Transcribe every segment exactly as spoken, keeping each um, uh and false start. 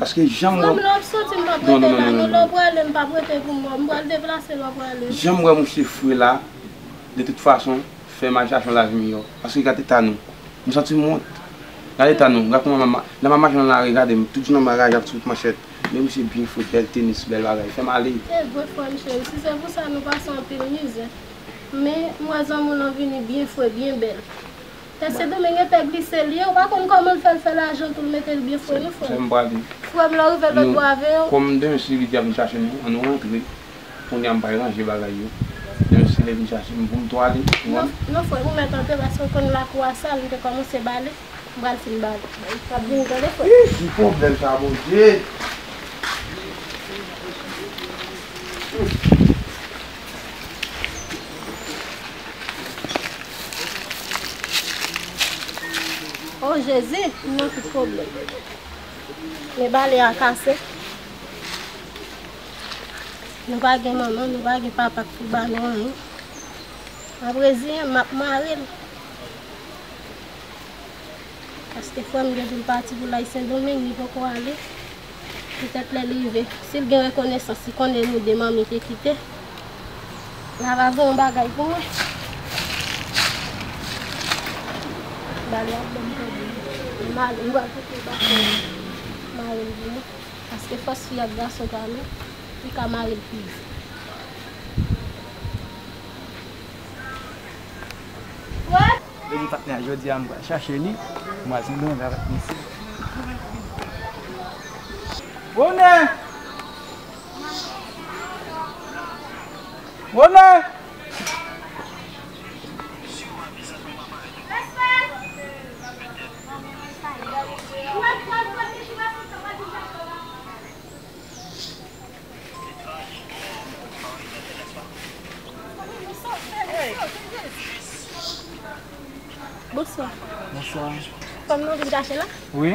Paske jan m wè. Frè m, lè w ap soti, m p ap rete la non. Lè w prale, m p ap rete pou mwen. M pral deplase, lè w prale. Jan m wè mouche fre la, de tout fason, fè m al chache yon lavi miyò. Paske gade eta nou. M santi m wont. Gade eta nou. Gade kòman m ap ma-, lè m ap mache nan lari, gade m. Tout jounen m raje ak sou manchèt. Men mouche byen fre, bèl tenis, bèl bagay. Fè m ale. Se vre, frè m cheri. Si se pou sa, nou pase anpil mizè. Men, m wè zanmi w lan vini byen fre, byen bèl. Tè Sendomeng e tè glise li ye, ou pa konn kòman l fè, l fè lajan tou, l mete l byen fre, non, frè m. Fè m prale. Frè m, lè w rive lòt bò avè yo. Kòm demen si Lidi ap vin chache nou, ann nou rantre. Kounye a m pral ranje bagay yo. Demen si Lidi vin chache m pou m tou ale. Non, non, frè m, ou mèt antre, paske ou konn lakou a sal, m te kòmanse bale, m pral fin bale. L ap vini, tande, frè m. Ih, ki pwoblèm sa, Bondye! O Jezi, m nan tout pwoblèm. Men bale a kase. Nou pa gen manman, nou pa gen papa k pou ba nou anyen. M ap reziyen m, m ap mare l. Paske frè m gen pou l pati pou l al Sendomeng, li poko ale. Petèt lè l rive, si l gen rekonesans, li konnen nou de manmi te kite, l ava voye yon bagay pou mwen. Bale ap ban m pwoblèm. M ale, m pral pote l ba frè m. Mare l pou mwen. Paske fòs fi ak gason pa menm, li ka mare l pi vit. Frè! Depi patnè a jodi a, m pral chache li. M pral Sendomeng avèk misye. Bonè! Bonè! Bonswa. Bonswa. Fanm nan vin chache la? Wi.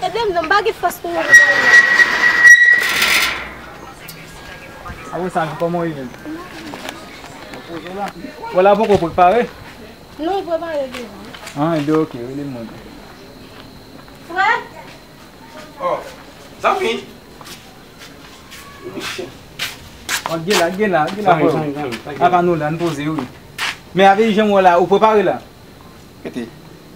Ede m non, m pa gen fòs pou mwen. Apre sa, kòman w ye menm? Wè la poko prepare? Non, l prepare deja. Ah, ede, ok, rele m mwen. Frè? Oh, zanmi. Monchè. An gen la, gen la, gen la, zanmi, frè. Zanmi, zanmi, zanmi. Apa nou la, n poze, wi. Men avè jan w wè la, ou prepare la? Kete,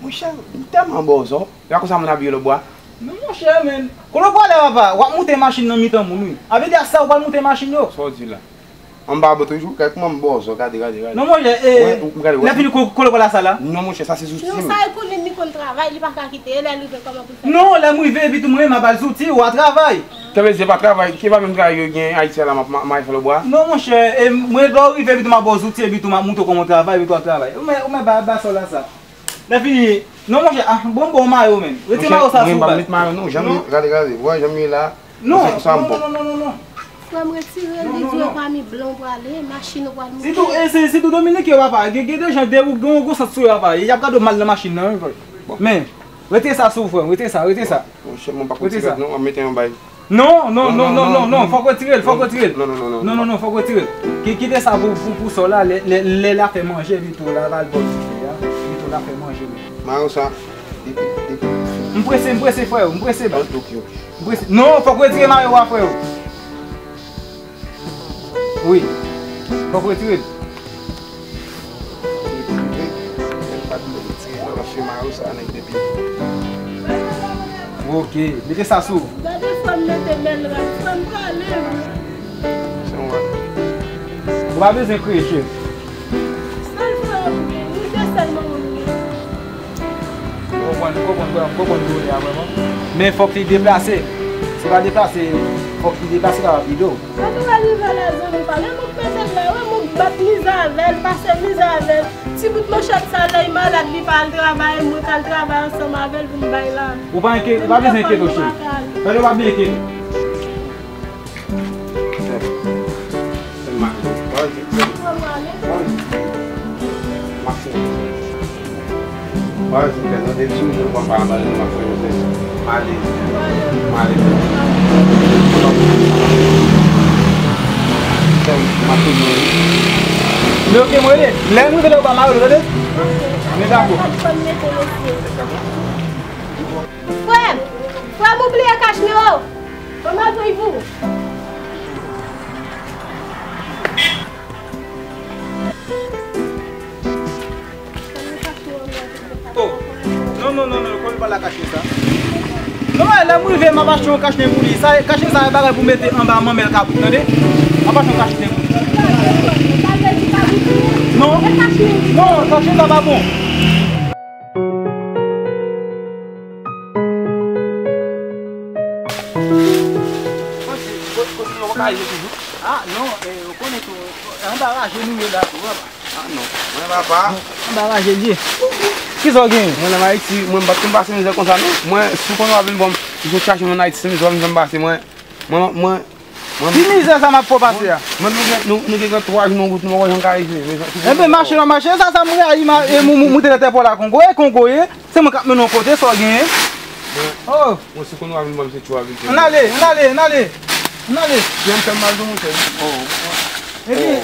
monchè, m tèlman bòzò. E pa konsa moun abiye lòtbò a? Non, monchè, men. Kote w prale, papa? W ap moute machin nan mitan moun, wi. Avè di a sa, ou pral moute machin yo? Sa w di la? Anba bo toujou, gade kòman m bòzò, gade, gade, gade. Non, monchè, e, lè fini ko-, kole kòl la sa la? Non, monchè, sa se zouti m. Non, sa e konnen li konn travay, li pa ka kite, e lè l rive kòman pou l fè? Non, lè m rive, epi tou mwen, m ap al zouti, ou a travay. Sa vle di se pa travay, se pa menm travay yo gen Ayiti a la, m ap ma-, mache fè lòtbò a? Non, monchè, e mwen, lè w rive, epi tou m ap ba w zouti, epi tou m ap montre w kòman w travay, epi tou w ap travay. Ou mè, ou mè ba, ba sòl la sa. Lè fini, non, monchè, ah, bon, bon, mayo, men. Retire mayo sa sou ou, baz. Mwen pa met mayo, non, janm, gade, gade, wè, janm ye la. Non, non, non, non, non, non. Frè m, retire li, di yo pami blan w prale, machin ou pral moute. Sitou, e, se, sitou Dominiken yo, papa. Gen, gen de jan, de ou gen yon gwo sant sou yo, papa. Y ap gade w mal nan machin nan, wi, frè. Bon. Men, retire sa sou ou, frè m, retire sa, retire sa. Monchè, mwen pa konn ti rèd, non, an mete yon bay. Non, non, non, non, non, non, fòk retire l, fòk retire l. Non, non, non, non, non, non, fòk retire l. Ki-, kite sa pou, pou, pou sò la, lè, lè, lè l ap fè manje, epi tou, l ap al bò dife a, epi tou, l ap fè manje, wi. Mayo sa, depi, depi. M prese, m prese, frè yo, m prese, baz. An tou ki yo. M prese. Non, fòk retire mayo a, frè yo. Wi. Fòk retire l. Ok, mete sa sou. Gade frè m mete bèl rad, frè m prale vre. Ou pa bezwen kriye, cheri. Sèl frè m gen, nou se sèl manman m gen. Ou konprann, ou konprann, ou konprann doulè a vrèman. Men fòk li deplase. Si pa deplase, fòk li deplase kapab ede w. Sa te pral rive la, zanmi pa. Lè m ap mete l la, wi, m ap bat mizè avè l, pase mizè avè l. Ti bout manchèt sa, lè l malad, li pa al travay, mwen k al travay ansanm avè l pou m bay la. Ou pa enkyete, ou pa bezwen enkyete w, cheri. Tande, ou pa bezwen enkyete. Men ok, mwen rele. Lè m rive la, ou pa mare, tande? Men dakò. Frè m! Frè m, ou bliye kach nen w. Mwen m ap voye pou ou. Oh, non, non, non, non, konn pa la kach nen sa. Non, lè m rive, m ap achte yon kach nen pou li. Sa, kach nen sa, e bagay pou mete anba manmèl kabrit, tande? M ap achte yon kach nen pou li. Non, non, kach nen sa pa bon. Ah, non, eh, ou konnen tou, anba raje nou ye la tou, papa. Ah, non, mwen, papa. Anba raje li ye. Kisa w genyen? Mwen, nan Ayiti, mwen, m pa t konn pase mizè konsa, non. Mwen, si w konnen w ap vin ban m, si w chache mwen Ayiti, se mizè w ap vin fè m pase, mwen, mwen, mwen, mwen. Ki mizè sa m ap fè w pase a? Mwen, nou gen, nou, nou gen twa jou nan wout, nou pa wè jan kay fè. Enben, mache nan mache, sa, sa m rayi, ma, e, mou, mou, moute nan tèpò la, Kongo, e, Kongo, e. Se mwen k ap mennen w kote, sa w genyen? Mwen, oh. Mwen, si w konnen w ap vin ban m, se tchou w ap vin fè. Ann ale, ann ale, ann ale, ann ale. Pye m fè m mal tou, monchè. Oh. Epi, oh,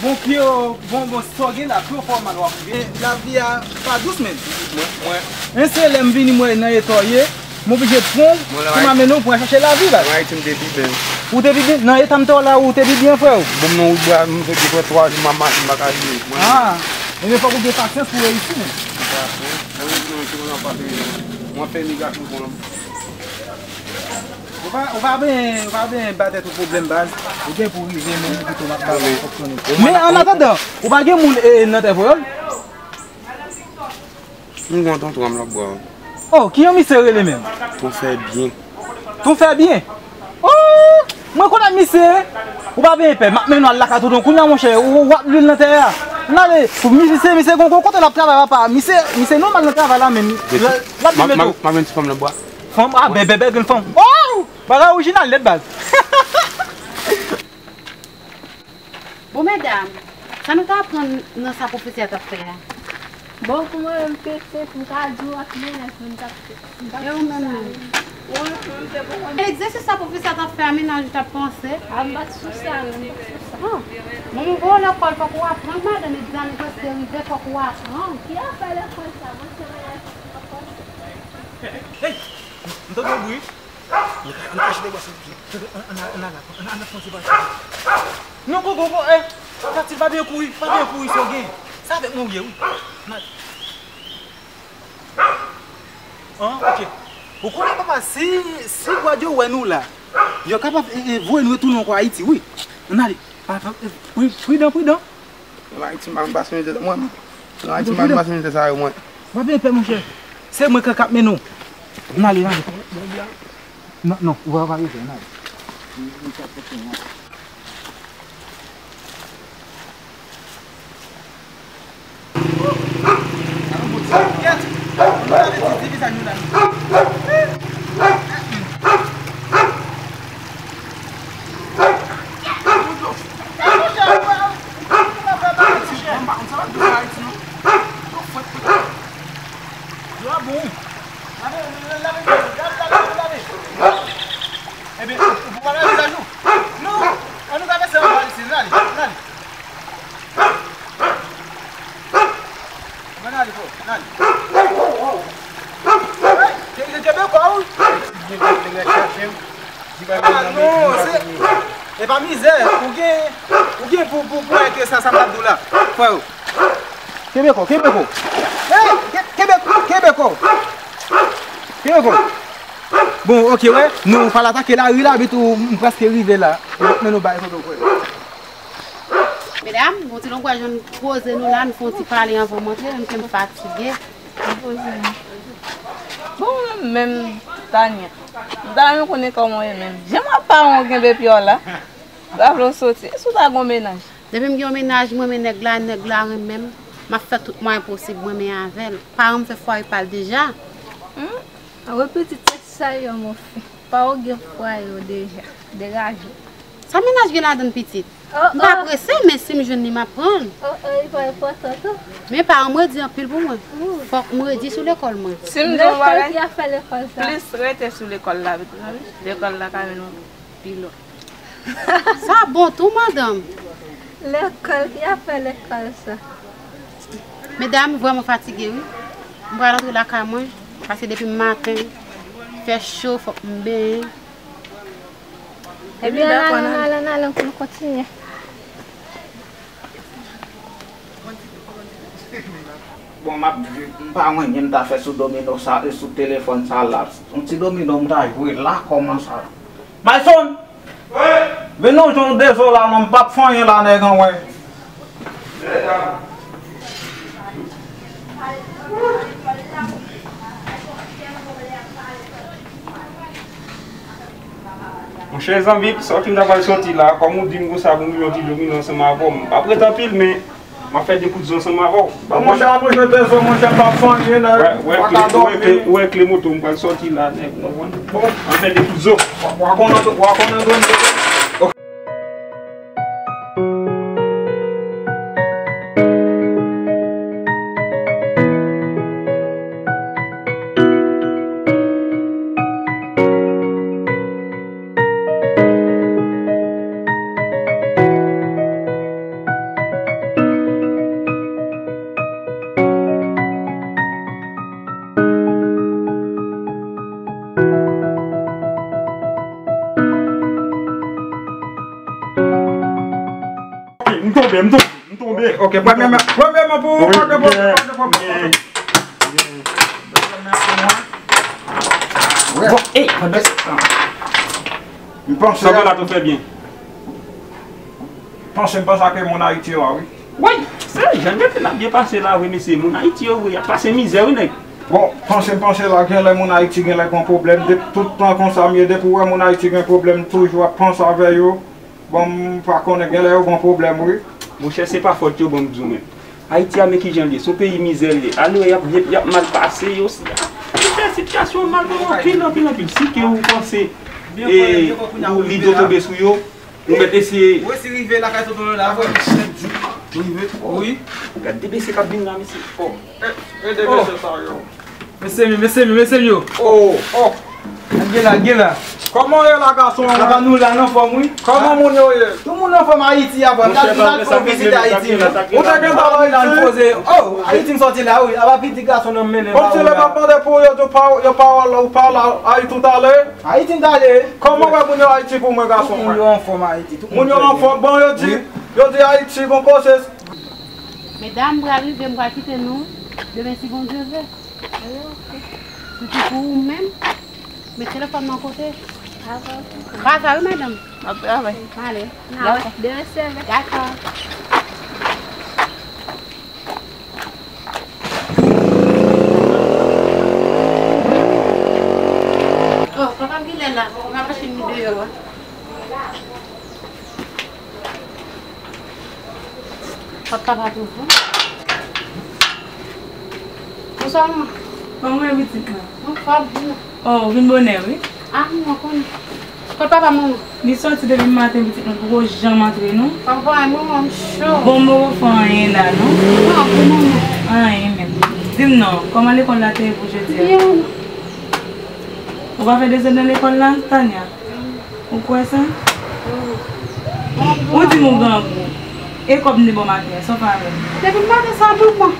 bon pye, oh, bon, bon, sa w gen la, pye w fè w mal w ap rive. Lavi a pa dous, menm. Mwen, mwen. Men se lè m vini, m wè nan eta w ye, m oblije pran w pou m amenn ou, pou w al chache lavi, baz. Mwen Ayiti, m te pi byen. Ou te pi byen? Nan eta m te w la, ou te pi byen, frè w? Bon, m nan wout bwa, m fè, m fè twa jou, m ap mache, m pa ka rive. Mwen. Ah, ebyen, fòk ou gen pasyans pou w reyisi, menm. Mwen, mwen, mwen, mwen, mwen, mwen fè migrasyon pou mwen. Ou pa, ou pa byen, ou pa byen ba tèt ou pwoblèm, baz. Ou gen pou rive, men ou pito m ap ba w fonksyone. Men annatandan, ou pa gen moun, e, nan tèt ou? M gen yon tonton m l ap bwa. Oh, ki jan misye rele menm? Ton fè byen. Ton fè byen? Oh, mwen konn ak misye. Ou pa byen pè, m ap mennen w al lakay tonton kounya, monchè. Ou, w ap lwil nan tè a. Ann ale, misye, misye gon, gon kote l ap travay, papa. Misye, misye nòmal nan travay la menm. L ap, l ap vin mete w. M ap jwenn ti fanm nan bwa. Fanm, ah, bèbè, bèbè, grenn fanm. Oh! Bagay orijinal nèt, baz. Bon, medam, sa nou ta aprann nan sa pwofesè a t ap fè a? Bon, pou mwen menm, pete, m ka di w ak mennaj mwen, m t ap fè. E ou menm, menm? Egzèsis sa pwofesè a t ap fè a, mennaj ou t ap panse? A, m pa t sou sa, non, m pa t sou sa. Ah. Bon, ou voye lekòl, fòk ou aprann, madanm, egzamen prèske rive, fòk ou aprann. Ki afè lekòl sa? Mwen se mennaj mwen, m ap panse. Hey! M, m tande yon bri. Li ka, li ka chita bò sa. Ann, ann, ann, ann, ann, ann, ann fè yon ti pati. Non, Gogo, Gogo, eh, Fatil, pa byen kouri, pa byen kouri, sa w gen. Sa avèk mwen ou ye, wi. Ann ale. An, ok. Ou konnen, papa, si, si gad yo wè nou la, yo kapab, e, e, voye nou retounen ankò Ayiti, wi. Ann ale. Pa, pa, e, pri-, pridan, pridan. Nan Ayiti, m pa konn pase mizè sa, mwen. Nan Ayiti, m pa konn pase mizè sa yo, mwen. Pa byen pè, monchè. Se mwen k ap mennen w. Ann ale, ann ale. Non, non, ou pa, pa rive, ann ale. Kèt! Ann ale ti, ti vizaj nou la. Dlo a bon. Lave, lave, lave, lave, lave. Ebyen, ou, ou pa lave vizaj ou? Non. Ann nou travèse anba isi, ann ale, ann ale. Ann ale, frè, ann ale. Hey, ke-, ke-, kenbe kò w. Nèg la chache m. Ah, non, se, e pa mizè. Ou gen, ou gen pou, pou, pou wè ke sa, sa m ap di w la, frè. Kenbe kò, kenbe kò. Hey, ke-, kenbe, kenbe kò. Kenbe kò. Bon, ok, wè, nou pral atake lari la, bit ou, m prèske rive la. Men nou bay foto, frè. Medam, bon, ti lonbray jan n poze nou la, n fè yon ti pale anvan m antre, menm ke m fatige. Bon, mwen menm, Tania, m ta renmen konnen kòman w ye menm. Jan m ap pale w kenbe pye w la, sa vle w soti. E si w ta gen yon mennaj? Depi m gen yon mennaj, mwen renmen nèg la, nèg la renmen m, m ap fè tout mwayen posib mwen renmen avè l. Paran m fè fwaye pa l deja. Hmm? Anwe pitit, se sa yo, mon fi. Pa w gen fwaye w deja. Degaje w. Sa mennaj gen ladan l pitit? Oh, m pa prese, men si m jwenn li, m ap pran l. Oh, oh, li pa enpòtan tou. Men paran m redi anpil pou mwen. Fòk m redi sou lekòl mwen. Si m di w yon bagay, lekòl ki ap fè lekòl sa? Plis rete sou lekòl la, pitit mwen, wi. Lekòl la ka mennen w pi lwen. Sa bon tou, madanm. Lekòl ki ap fè lekòl sa? Medam, m vrèman fatige, wi. M pral antre lakay mwen, paske depi maten, Fè cho, fòk m benyen. Ebyen, ann ale, ann ale, ann ale, pou nou kontinye. Bon, m ap di, m pa wè anyen m ta fè sou domino sa, e sou telefòn sa la. Yon ti domino m ta jwe la, kòman sa? Mayson! Wi! Vin non, jan w dezo la, non, m p ap fè anyen la, nèg an, wè. Monchè zanmi, sòti m ta pral sòti la, kòm ou di m konsa pou m jwe yon ti domino ansanm avè w, m p ap ret anpil, men m ap fè de kout zo ansanm avè w. Bon, monchè, an nou jwe de zo, monchè, m p ap fè anyen, nèg. Ou wè, ou wè, ou wè kle moto, m pral sòti la, nèg, ou konprann? Bon. An fè de kout zo. W a konnen, w a konnen, M tonbe, m tonbe, m tonbe. Ok, premyèman, premyèman pou ou, pa gen pwoblèm, pa gen pwoblèm. Bon, ey, pandan se tan. M panse. Sanble la tou fè byen. Panse, m panse ke moun Ayiti yo a, wi. Wi, se jan mete n ap byen pase la, wi, mesye. Moun Ayiti yo, wi, y ap pase mizè, wi, nèg. Bon, panse, m panse la, genlè moun Ayiti genlè gon pwoblèm. De, tout tan konsa m ye, depi w wè moun Ayiti gen pwoblèm, toujou ap panse avè yo. Bon, m pa konnen, genlè yo gon pwoblèm, wi. Monchè, se pa fòt yo, bon, m di w menm. Ayiti a, men kijan l ye, se yon peyi mizè l ye. Alò, y ap, y ap mal pase, yo, si, monchè, sitiyasyon an mal pou yo anpil, anpil, anpil. Si ke ou panse, e, ou lide tonbe sou yo, ou mèt eseye. Ou resi rive lakay tonton Lola, vre? Ou rive? Wi. Gad de mesye k ap vin la, mesye. Oh. E, e de mesye sa yo. Mesye m yo, mesye m yo, mesye m yo. Oh, oh. Gen la, gen la. Kòman w ye la, gason? Apa nou la, n anfòm, wi. Kòman moun yo ye? Tout moun anfòm Ayiti a, bò. N al, n al fè yon vizit Ayiti, wi. Ou te gentan la Ayiti? Oh, Ayiti m sòti la, wi. Apa pitit gason nan m mennen ba ou la. Kòmsi lè m ap mande pou yo, yo pa, yo pa wè la, ou pa la, Ayiti ou t ale? Ayiti m t ale. Kòman w wè moun yo Ayiti pou mwen, gason mwen? Tout moun yo anfòm Ayiti. Tout moun yo anfòm. Bon, yo di, yo di Ayiti gon koze. Medam, m pral rive, m pral kite nou. Demen, si Bondye vle. Sitou pou ou menm, met telefòn nan kote. Dakò. Pa sa wi, madanm. M ap travay. Ale. Dakò. Demen, sèvè. Dakò. Oh, papa m genlè la. Papa m ap mache mi deyò a. Pòt la pa t ouvri. Bonswa, manman. Kòman w ye, pitit mwen? Anfòm, vin. Oh, ou vin bonè, wi. Ah, manman, konnen. Kot papa, manman? Li sòti depi maten, pitit mwen, poko janm antre, non. Papa, manman, m cho. Bon, m poko fè anyen la, non. Non, pou manman. Anyen menm. Di m non, kòman lekòl la te ye pou jodi a? Byen. Ou pa fè dezòd nan lekòl la, Tania? Ou kwè sa? Ou di m ou grangou. E kòb m te ba w maten an, sa w fè avè l? Depi maten sa, manman.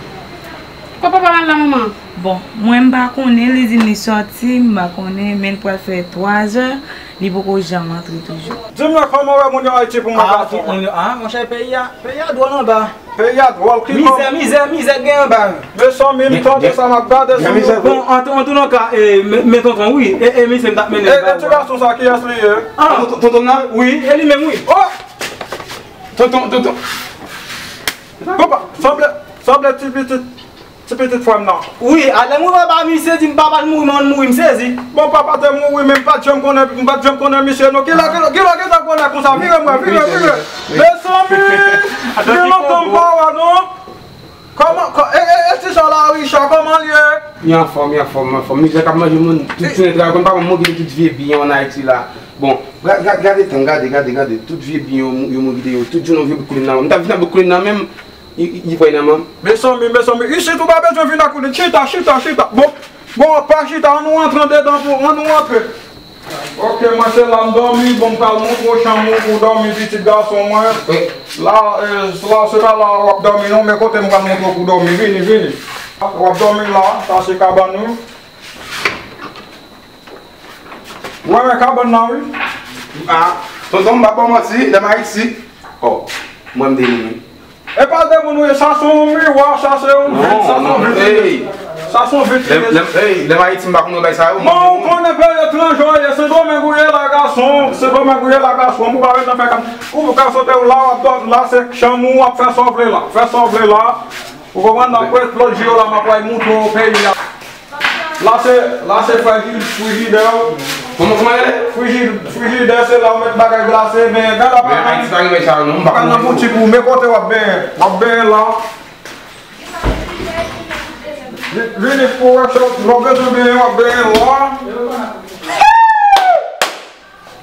Kot papa m al la, manman? Bon, mwen m pa konnen, li di m li sòti, m pa konnen, men l pral fè twa zè, li poko janm antre toujou. Di m non, kòman w wè moun yo Ayiti pou mwen, gason mwen? Ah, monchè, peyi a, peyi a dwòl anba. Peyi a dwòl, ki kòb? Mizè, mizè, mizè k gen anba. Mezanmi, m tande sa, m ap gade sou YouTube. Bon, an tou, an tou ka, e, men, men tonton, wi, e, e misye m t ap mennen l ba ou. E ti gason sa, kiyès li ye? Ah, tonton, tonton nan, wi, e li menm, wi. Oh! Tonton, tonton. Konpa, sanble, sanble ti pitit, ti pitit frè m nan. Wi, alè m rive ba misye di m papa l mouri, manman l mouri, m sezi. Bon, papa te mouri, men m pa t janm konnen, m pa t janm konnen misye, non. Kilè, kilè, kilè w gentan konnen konsa? Vire m wè, vire, vire. Mezanmi, gen lontan m pa wè, non. Kòman, kò-, e, e, e ti sa la, Richard, kòman l ye? Li anfòm, li anfòm, li anfòm. Mizè k ap manje moun, tout jounen travay, konn papa m mouri tout vye byen an Ayiti la. Bon, ga-, ga-, gade tan, gade, gade, gade, tout vye byen yo mou-, yo mouri deyò, tout jounen yon vye bout koulin nan. M t ap vin ak bout koulin nan menm, li, li, li pran nan men m. Mezanmi, mezanmi, isit ou pa bezwen vin ak koulin. Chita, chita, chita. Bon, bon, pa chita, ann nou antre andedan pou, ann nou antre. Ok, mwen se la m dòmi, bon, m pral montre w chanm ou pou w dòmi, pitit gason mwen. Wi. La, e, la, se pa la w ap dòmi non, men kote m pral montre w pou w dòmi, vini, vini. W ap dòmi la, sa se kabann ou. Ou renmen kabann nan, wi. Ah, tonton, m pa ba w manti, lè m Ayiti. Oh, mwen m te renmen. E pa de moun, wi, sa se yon miwa, sa se yon vit, sa se yon vit. Sa se yon vit. Lè m Ayiti, m pa konn bagay sa yo. Bon, ou konnen peyi etranje w ye, Sendomeng ou ye la, gason, Sendomeng ou ye la, gason, ou pa ret nan fè kam. Ou ka sot la, w ap dòmi la, se chanm ou, w ap fè sa w vle la, fè sa w vle la. Ou konprann, m ap pran lòt jou la, m ap al montre w peyi a. La se, la se fè frijidè yo. Kòman, kòman rele? Friji-, frijidè se la ou met bagay glase, men gad apa. Men Ayiti pa gen sa non, m pa konn nan boutik ou, men kote w ap benyen, w ap benyen la. Vini pou wè, lè w bezwen benyen, w ap benyen la.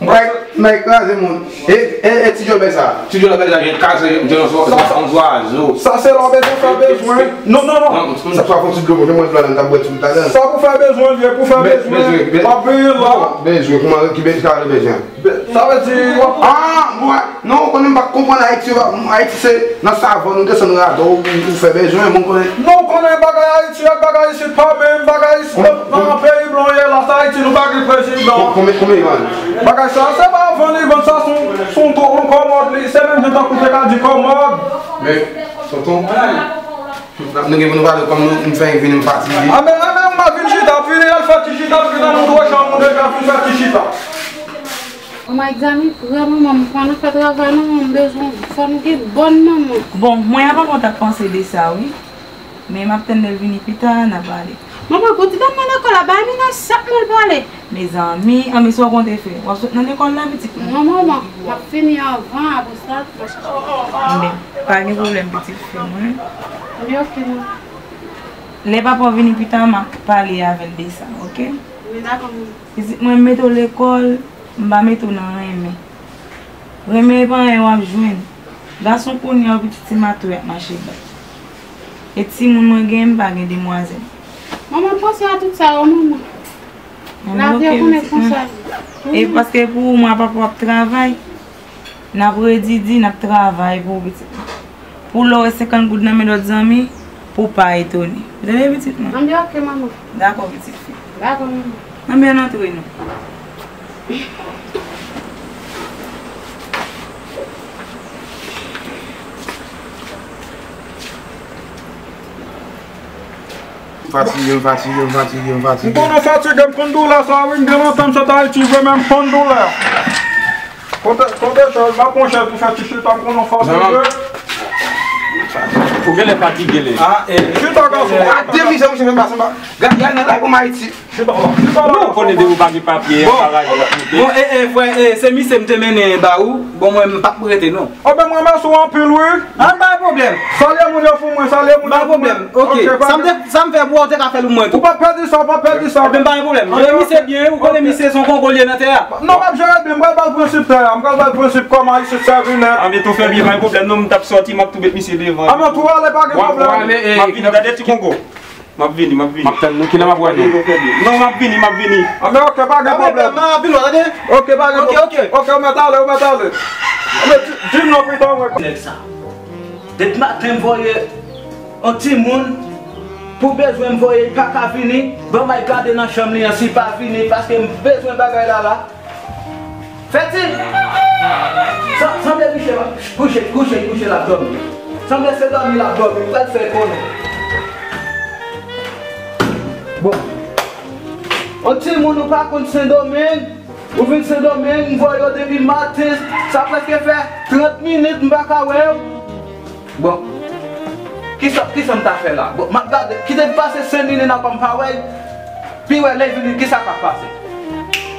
Mwen, mwen kraze moun. E, e, e ti djòlè sa. Ti djòlè sa, gen kraze, gen yon zwazo. Sa se lè w bezwen fè bezwen. Non, non, non. Sa pa fon ti dlo, mwen dlo la, m ta bwè ti talè. Sa pou fè bezwen, vye, pou fè bezwen. W ap benyen la. Bezwen, kòman ki bezwen, sa vle bezwen. Sa vle di, w ap. Ah, mwen, non, ou konnen m pa konprann Ayiti, Ayiti se nan savàn, ou desann radò, ou, ou fè bezwen, mwen konnen. Non, ou konnen bagay Ayiti ak bagay isit pa menm, bagay isit nan peyi blan ye la, sa Ayiti nou pa gen prezidan. Konbyen, konbyen li vann? Bagay sa, se pa vann li vann sa, se yon, se yon kòmòd li, se menm jan tankou te ka di kòmòd. Men, tonton, nou gen pou nou pale kòm nou, m fè vini m fatige. A men, a men, m pa vin chita, vini al fè ti chita, vin nan moun wè jan moun deja vin fè ti chita. Manman egzami pran manman, m pa nan fè travay non, m bezwen, fò m gen bòn manman. Bon, mwen avan mwen t ap panse de sa wi. Men m ap tann lè l vini pita, n a pale. Manman, gon ti dam nan lekòl la, bay Mina sak mil pou ale. Mezanmi, anben sa w konte fè? W ap sot nan lekòl la, pitit mwen? Non, manman, m ap fini anvan, apre sa, m a chache. Anben, pa gen pwoblèm, pitit fi mwen. Anben, oke, manman. Lè papa w vini pita, m ap pale avè l de sa, oke? Wi, dakò, manman. Pitit mwen, m mete w lekòl, m pa mete w nan renmen. Renmen e pa anyen w ap jwenn. Gason kounye a yo pitit se mato y ap mache bay. E timoun mwen gen, m pa gen demwazèl. Manman, panse a tout sa yo, manman. Lavi an konnen konsa. E paske pou ou, mwen papa w ap travay. N ap redi di, n ap travay pou ou, pitit mwen. Pou lè w wè senkant goud nan men lòt zanmi, pou w pa etone. Ou tande, pitit mwen? Anben, oke, manman. Dakò, pitit fi. Dakò, manman. Anben, ann antre, non. Fatige, m fatige, m fatige, m fatige. M konnen w fatige, m konn doulè sa, wi, m gen lontan m sot Ayiti, vre, men m konn doulè. Kote, kote chèz la, pran chèz pou fè ti chita, m konnen w fatige. Ou genlè fatige, li. Ah, eh. Chita, gason. Ah, de mizè, mouche, fè m pase, m pa. Gad, y al nan lari pou m Ayiti. Chita la, chita la. Non, ou konnen depi w pa gen papye, anba raje w ap moute. Bon, eh, eh, frè, eh, se misye m te mennen ba ou. Bon, mwen, m p ap rete, non. Anben, m renmèsye w anpil, wi. Ah, pa gen pwoblèm. Salye moun yo pou mwen, salye moun yo pou mwen. Pa gen pwoblèm. Ok. Sa m te, sa m fè pou ou, ou te ka fè l pou mwen tou. Ou p ap pèdi sa, ou p ap pèdi sa. Anben, pa gen pwoblèm. Jere misye byen, ou konnen misye se yon kongo li ye nan tè a. Non, m ap jere byen, m pral ba l prensip tè a. M pral ba l prensip kòman Ayisyen sèvi nèt. Anben, tou fè byen, pa gen pwoblèm. Non, m t ap sòti, m ap tou met misye devan. Anben, tou ale, pa gen pwoblèm. M ap vini, gade ti kongo. M ap vini, m ap vini. M ap tann nou, kilè m ap wè nou? Non, m ap vini, m ap vini. Anben, ok, pa gen pwoblèm. M ap vini, tande? Ok, pa gen pwoblèm. Ok, ok. Ok, ou mèt ale, ou mèt ale. Anben, di, di m non pito, mwen. Nèg sa. Depi maten, m voye yon timoun pou bezwen m voye, li pa ka vini. Ban m al gade nan chanm li an, si li pa vini, paske m bezwen bagay la, la. Fèti! Sa, sanble kouche, kouche, kouche, kouche l ap dòmi. Sanble se dòmi l ap dòmi, m pral fè konnen. Bon. Yon timoun ou pa konn Sendomeng, ou vin Sendomeng, m voye w depi maten, sa prèske fè trant minit m pa ka wè w. Bon. Kisa, kisa m ta fè la? Bon, m ap gade. Kite l pase senk minit ankò m pa wè l. Pi wè lè l vini, kisa k ap pase?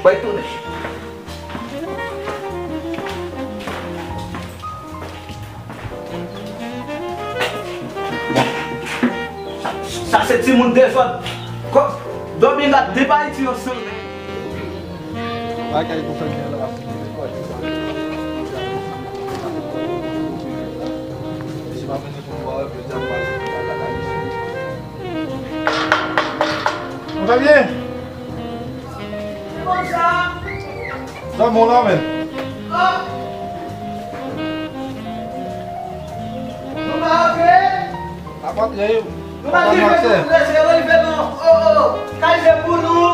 Wè l tounen. Bon. Sa, sa se timoun dezòd. Kò, Dominga depi Ayiti yo sanble. Bagay pou fè byen la. Ou va byen? Sa bon la, men. Nou pa antre? Apa, e, nou pa rive, nou prese, rive non. Oh, oh, ka rive pou nou.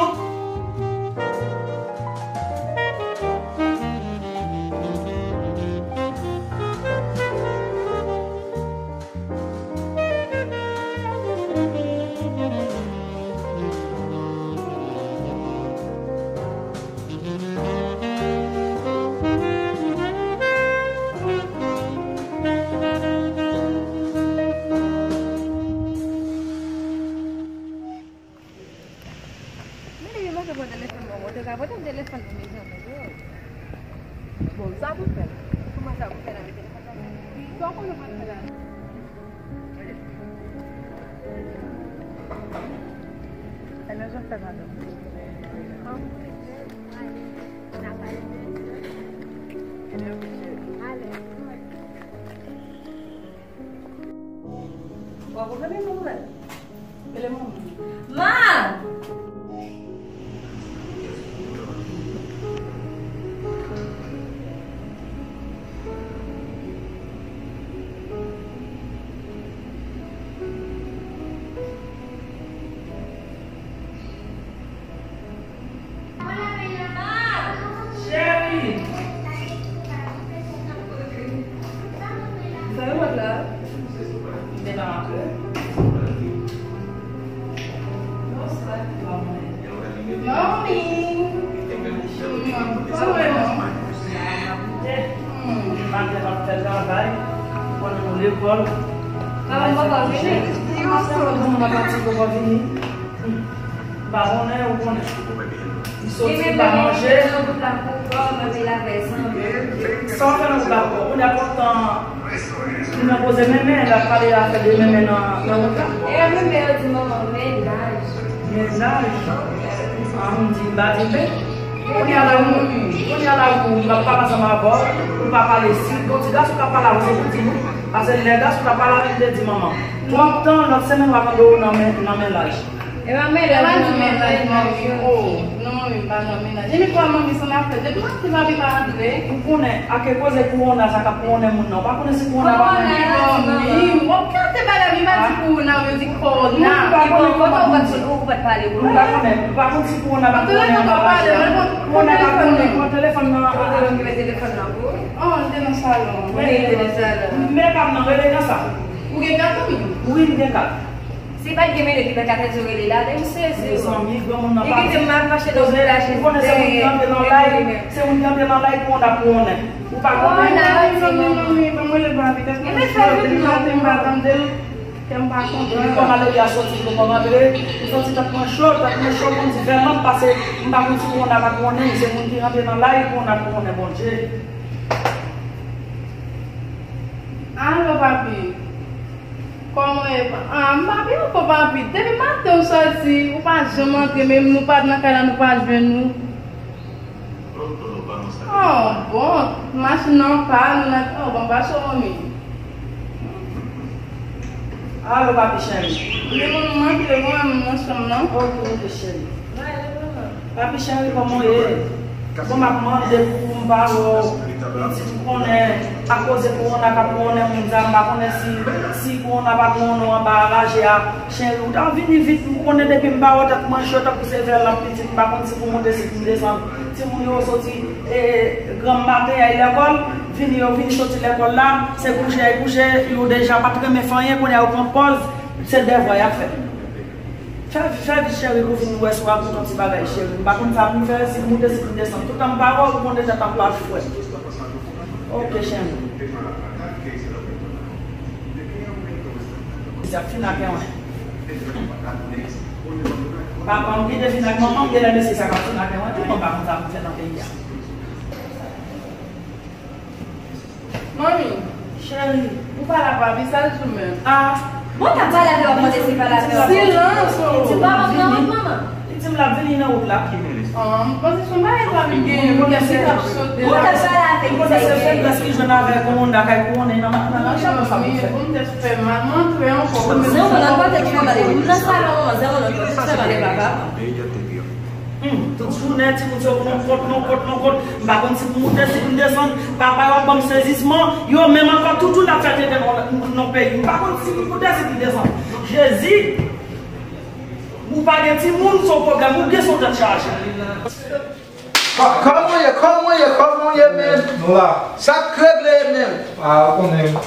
Sa pou fè? Kòman sa pou fè la? Sa w konnen w pral fè la? Enben, jan fè madanm. Enben, oblije. Wa pou fè menm ou wè. Rele manman. Ma! Cheri! Sa yo wè la? Mami! Sa w wè non? Maten ap fè travay, pou nou lekòl. Maman, papa vini. Maman, papa vini. M pa konnen, ou konnen. Li soti, li pa manje. Sa w fè nan wout la pou ou? Kounye a kontan, li nan poze menmen, l ap pale afè de menmen nan, nan wout la. E menmen yo di manman, mennaj. Mennaj? A, m di, m pa di, men, kounye a la, ou, kounye a la, ou, m ap pale ansanm avè w, ou pa pale. Si gon ti gason k ap pale avè w, se pou di nou. Paske lè gason t ap pale avè m, m te di manman. Tout tan, lòt semèn, w ap tande w nan men, nan mennaj. E pa mennaj, non, mennaj, non, non, non, m pa nan mennaj. E men kwa manmi san afè. Depi mwen ti papi pa antre. Ou konnen, ak koze kowona sa k ap konnen moun nan. Ou pa konnen si kowona pa konnen. Kowona, manmi. Ou pa te bagay, mi pa di kowona, yo di kowona. Ou pa konnen, ou pa konnen. Ou pa konnen, ou pa konnen si kowona pa konnen. Kowona pa konnen, pran telefòn nan. Pran telefòn nan pou ou. Oh, li te nan salon. Wi, li te nan salon. Men pa m nan, rele nan sa. Ou gen kat ou menm? Wi, m gen kat. Si pa t gen minit, li pa ka fè di rele la, men m sezi. Mezanmi, granmoun nan pa. Li kite m al mache nan village. Ou konnen se moun ki antre nan live, se moun ki antre nan live pou w ap konnen. Ou pa konnen. Mezanmi, mezanmi, ban mwen le babi, tèt mwen cho, depi maten m pa tande l, kè m pa kontan. Li kòm ale, li a soti, li kòm antre, m santi tèt mwen cho, tèt mwen cho, konn di vèman, paske m pa konn si pou w ap konnen, se moun ki antre nan live pou w ap konnen, Bondye. Alo, papi. Kòman w ye? Ah, m pa byen ankò, papi. Depi maten w soti, ou pa janm antre, menm nou pa t nan kay la, nou pa jwenn ou. Oh, bon, machin nan pa, nou nan, oh, bon, pa cho, manmi. Alo, papi cheri. Li, manman, m antre, bon, m nan chanm nan. Ok, ok, cheri. Papi cheri, kòman w ye? Bon, m ap mande pou m pa wè w. Pitit, m konnen akoz kowona k ap konnen moun sa, m pa konnen si, si kowona pa konnen w anba raje a. Cheri, ou ta vini vit, m konnen depi m pa wè w, tèt mwen cho tankou se vèlan, pitit, m pa konn si pou m monte, si pou m desann. Timoun yo soti, e, granm maten, y al lekòl, vini yo vini soti lekòl la, se kouje y al kouje, yo deja pa t renmen fè anyen, kounye a yo pran pòz, se devwa y ap fè. Fè, fè vit cheri pou vin wè si w ap konn yon ti bagay cheri. M pa konn sa pou m fè, si m moute, si m desann. Toutan m pa wè w, ou konnen tèt ap la frèt. Ok cheri. Misye ap fin ak mwen. Papa m kite fin ak manman m, genlè mesye sa k ap fin ak mwen tou, mwen pa konn sa pou m fè nan peyi a. Manmi, cheri, ou pa la papi, sa l sou men? Ah. Bon, ta pale avè w, mande si pale avè w. Silans, oh. Li di pa manman, manman. Li di m l ap vini nan wout la. Ah, m panse se yon bagay papi genyen, m panse l ap sote la. Ou ta pale avè l, m panse se feblès ki jwenn avè kowona kay kowone nan nan nan chan sa pou fè. Bon, tèt fè mal, m antre ankò. Zero nan kòtè ki fè mal, m nan salon, zero nan kòtè ki fè mal, papa. Hmm, tout jounen, timoun se yon kont, yon kont, yon kont. M pa konn si pou m moute, si pou m desann. Papa yo ap ban m sezisman. Yo menm ankò, toutou n ap fè tenten nan, nan peyi. M pa konn si pou m moute, si pou m desann. Jezi! Ou pa gen timoun, se yon pwoblèm. Ou gen se yon tèt chaje. Kò-, kòman w ye? Kòman w ye? Kòman w ye, men? Nou la. Sa k regle, men? Ah, ou konnen.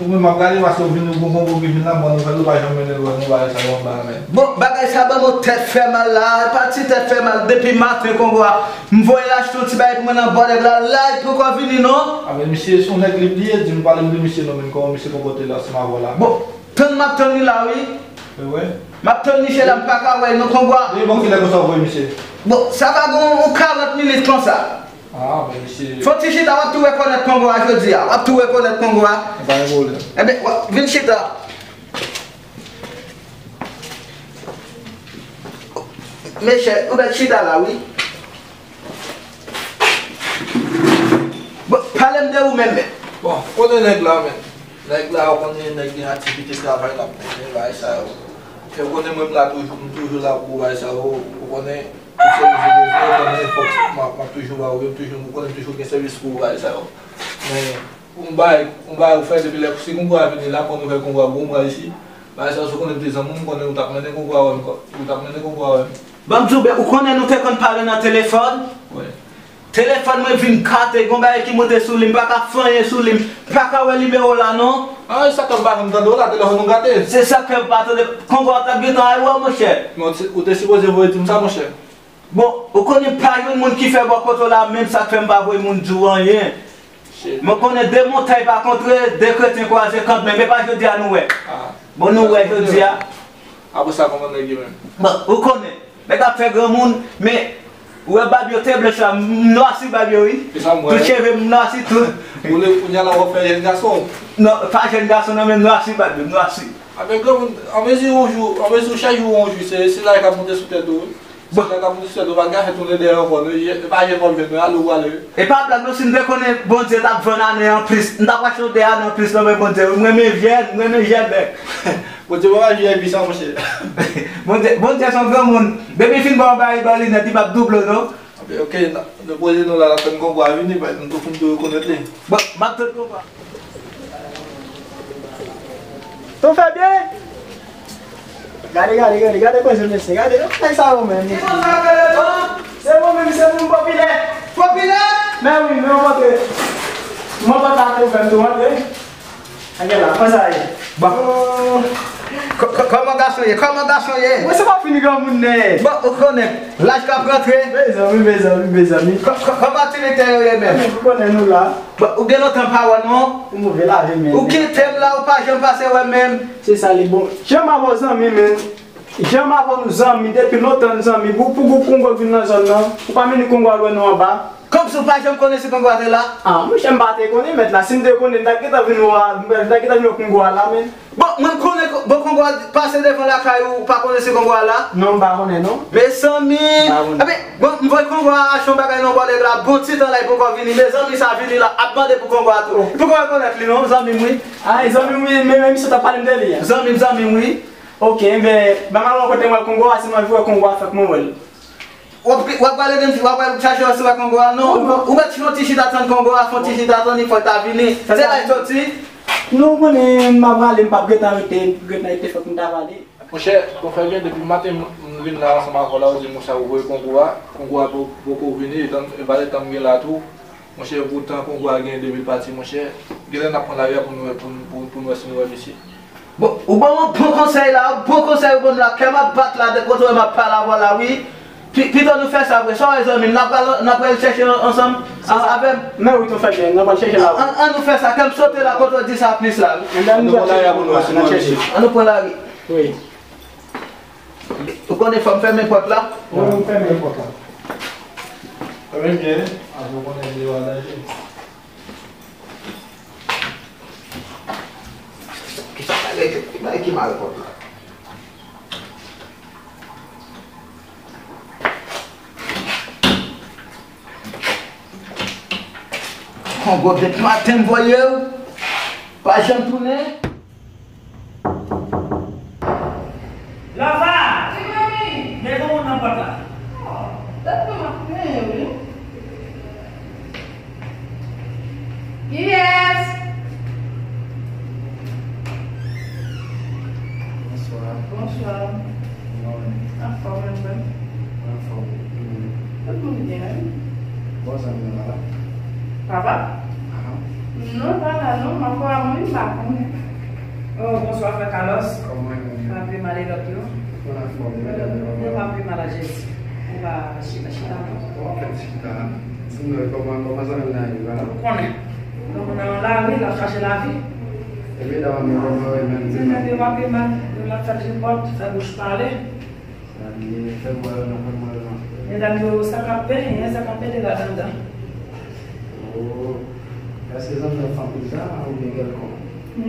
Ou menm m ap gade paske ou vin, ou gon konvo ki vin la, bon nouvèl, ou pa janm mennen l wè nou, bagay sa yo anba men. Bon, bagay sa ban mwen tèt fè mal la, e pa ti tèt fè mal, depi maten konvo a, m voye l achte yon ti bagay pou mwen nan bò nèg la, la, li poko vini non. A men misye se yon nèg li bliye, di m pale m de misye non, men kòman misye konpòte l ansanm avè w la. Bon, tann m ap tann li la wi. E wè. M ap tann misye la, m pa ka wè l non konvo a. Depi bon kilè konsa w voye misye? Bon, sa va gon yon karant minit konsa. Ah, men se Fò ti chita, w ap tou rekonèt Kongo a jodi a. W ap tou rekonèt Kongo a. Pa gen pwoblèm. Enben, w ap vin chita. Mesye, ou mèt chita la, wi. Bon, pale m de ou menm, men. Bon, ou konnen nèg la, men. Nèg la, ou konnen nèg gen aktivite travay l ap mennen, bagay sa yo. E ou konnen mwen m la toujou, m toujou la pou bagay sa yo. Ou konnen, tout sèvis ou bezwen, ou konnen fòk m ap, m ap toujou ba ou yo, m toujou, ou konnen m toujou gen sèvis pou ou, bagay sa yo. Men, yon bagay, yon bagay ou fè depi lè, si Kongo a vini la, pou nou fè Kongo a gwo mwa isi, bagay sa yo, si ou konnen m te zanmi w, m konnen ou t ap mennen Kongo a wè m, ou t ap mennen Kongo a wè m. Ban m di w byen, ou konnen nou te konn pale nan telefòn? Wi. Telefòn mwen vin kate, gon bagay ki monte sou li, m pa ka fè anyen sou li, m pa ka wè nimewo la non. Ah, e sa k fè m pa janm tande w la, telefòn ou kate. Se sa k fè m pa tande, Kongo a t ap gentan al wè w, monchè. Men ou te, ou te sipoze voye di m sa, monchè. Bon, ou konnen pa jwenn moun ki fè bò kote w la, menm sa k fè m pa voye moun di w anyen. Shit. Men w konnen de montay pa kontre, de kretyen kwaze kantmenm, e pa jodi a nou wè. Ah. Bon, nou wè jodi a. Apre sa, kòman nèg yo menm? Bon, ou konnen. Nèg ap fè granmoun, men ou wè bab yo te blanch la, m nwasi bab yo, wi. E sa m wè. Tout cheve m nwasi, tout. Ou le, kounye a la, w ap fè jèn gason. Non, pa jèn gason, non, men m nwasi bab yo, m nwasi. Avèk granmoun, anmezi yon jou, anmezi chak jou yon jou, se, se laj k ap monte sou tèt ou, wi. Se laj k ap monte sou tèt ou, pa gen afè tounen dèyè ankò, non, e pa jèn w ap jwenn, non, ale ou ale, wi. E pa blag, non, si m te konnen Bondye t ap vann ane an plis, m t ap achte yon de ane an plis nan men Bondye, wi. M renmen jèn, m renmen jèn, nèg. Bondye pa pral jwe epi sa, monchè. Bondye, Bondye se yon granmoun. Depi l fin ba w bagay, ba w linèt, li p ap double w, non. Ok, ok, n ap depoze nou la, n ap tann Kongo a vini, bay, nou tou fin tou rekonèt li. Bon, m ap tann Kongo a. Tou fè byen? Gade, gade, gade, gade koze mesye, gade, non, nèg sa yo menm. Se konsa yo rele non? Se mwen menm, se moun popilè. Popilè? Men wi, men w antre. Mwen pa ta ouvè m tou antre. Anyen la, kòman sa ye? Bon. Kò-, kò-, kòman gason ye? Kòman gason ye? Mwen se pa fini granmoun ne. Bon, ou konnen, laj k ap rantre. Mezanmi, mezanmi, mezanmi. Kò-, kò-, kòman aktivite yo ye menm? Ou konnen nou la. Bon, ou gen lontan pa wè non. Ou move lavi men. Ou kite m la, ou pa janm pase wè menm. Se sa li bon. Janm avè w zanmi men. Janm avè w nou zanmi, depi lontan nou zanmi. Pou, pou, pou Kongo vin nan zòn nan. Ou pa mennen Kongo al wè nou anba. Kòmsi w pa janm konnen si Kongo a te la? Ah, monchè, m pa te konnen, mèt la. Si m te konnen, m t ap gentan vin wè, m t ap gentan vin wè Kongo a la, men. Bon, mwen m konnen ko-, bon, Kongo a pase devan lakay ou, ou pa konnen si Kongo a la? Non, m pa konnen, non. Mezanmi! M pa konnen. Ebyen, bon, m voye Kongo a achte yon bagay nan bò nèg la, bon ti tan la, li poko vini. Mezanmi, sa vini la, ap mande pou Kongo a tou. Li poko rekonèt li, non, zanmi m, wi. Ah, e zanmi m, wi, men, men misye t ap pale m de li a. Zanmi m, zanmi m, wi. Ok, enben, ban m al wè kote m wè Kongo a, si m anvi wè Kongo a, fòk mwen wè l. W ap, w ap pale de m, w ap pale chache w si w wè Kongo a? Non, ou, ou mèt fè yon ti chita tann Kongo a, fè yon ti chita tann li, fò l ta vini. Se la l soti. Non, ou konnen, m ap prale, m p ap gentan rete, gentan rete, fòk m ta prale. Monchè, ou fè byen, depi maten m, m vin la ansanm avè w la, ou di m sa ou voye Kongo a, Kongo a po-, poko vini, e tan, e valè tan m gen la tou. Monchè, poutan Kongo a gen de vil pati, monchè. Genlè n ap pran lari a pou nou, pou, pou, pou nou wè si nou wè misye. Bon, ou ban m yon bon konsèy la, yon bon konsèy ou ban m la, kè m ap bat la, dèk kote w wè m ap pale avè w la, wi. Pi-, pito nou fè sa vre, sa w wè zanmi m, n ap pral, n ap pral chèche ansanm a-, avè m. Men wi, tou fè byen, n ap pral chèche la. An, an nou fè sa, kè m sote la, kote w di sa plis la, wi. An nou pran lari a pou nou wè si nou wè misye. An nou pran lari. Wi. Ou konnen fò m fèmen pòt la? Wi, m fèmen pòt la. Fèmen byen, paske ou konnen deyò a danje. Kisa bagay, ki bagay ki mare pòt la? Kongo, depi maten m voye w, pa janm tounen. Lava! Wi, manmi! Men gon moun nan pòt la. Oh, dat mwen m ap plenyen, wi. Kiyès? Bonswa. Bonswa. Kòman w ye? Anfòm, e ou menm? Anfòm. Tout moun byen, wi. Bon, zanmi w la? Papa? Ahan. Non, pa la non, m ap wè moun, m pa konnen. Oh, bonswa, frè Carlos. Kòman w ye? Pa pi mal, e lòt yo? Mwen anfòm, mwen anfòm. Mwen pa pi mal a Jezi. Ou pa chita, chita non. Bon, w ap fè ti chita. Di m non, kòman, kòman zanmi w nan ye la? Ou konnen. Donk, nan yon lari, l ap chache lavi. E medam nan, kòman yo ye menm? Medam yo pa pi mal. Yo la fè tripòt, fè bouch pale. Sa li ye, fè m wè yo non, fè m wè yo non. Medam yo, sa k ap penyen, sa k ap pete ladan dan. Oh, èske zanmi w ap fè anpil zam oubyen kèlkonk?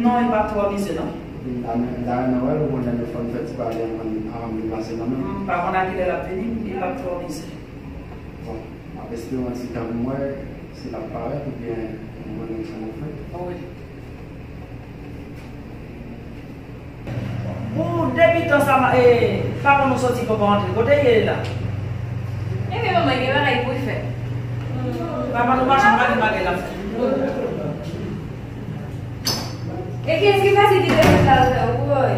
Non, li pa twò mize non. M ta renmen wè l, ou konnen lè fò n fè ti pale anvan n, anvan n deplase kanmenm. M pa konn a kilè l ap vini, li pa twò mize. Bon, m ap espere yon ti tan pou m wè si l ap parèt oubyen m konnen sa m ap fè. Wi. Bon, depi tan sa, e, papa nou soti poko antre. Kote l ye la? Ebyen manman gen bagay pou l fè. Papa nou pa janm pa gen bagay l ap fè. E kiyès ki pase ki te fè sa? Woy.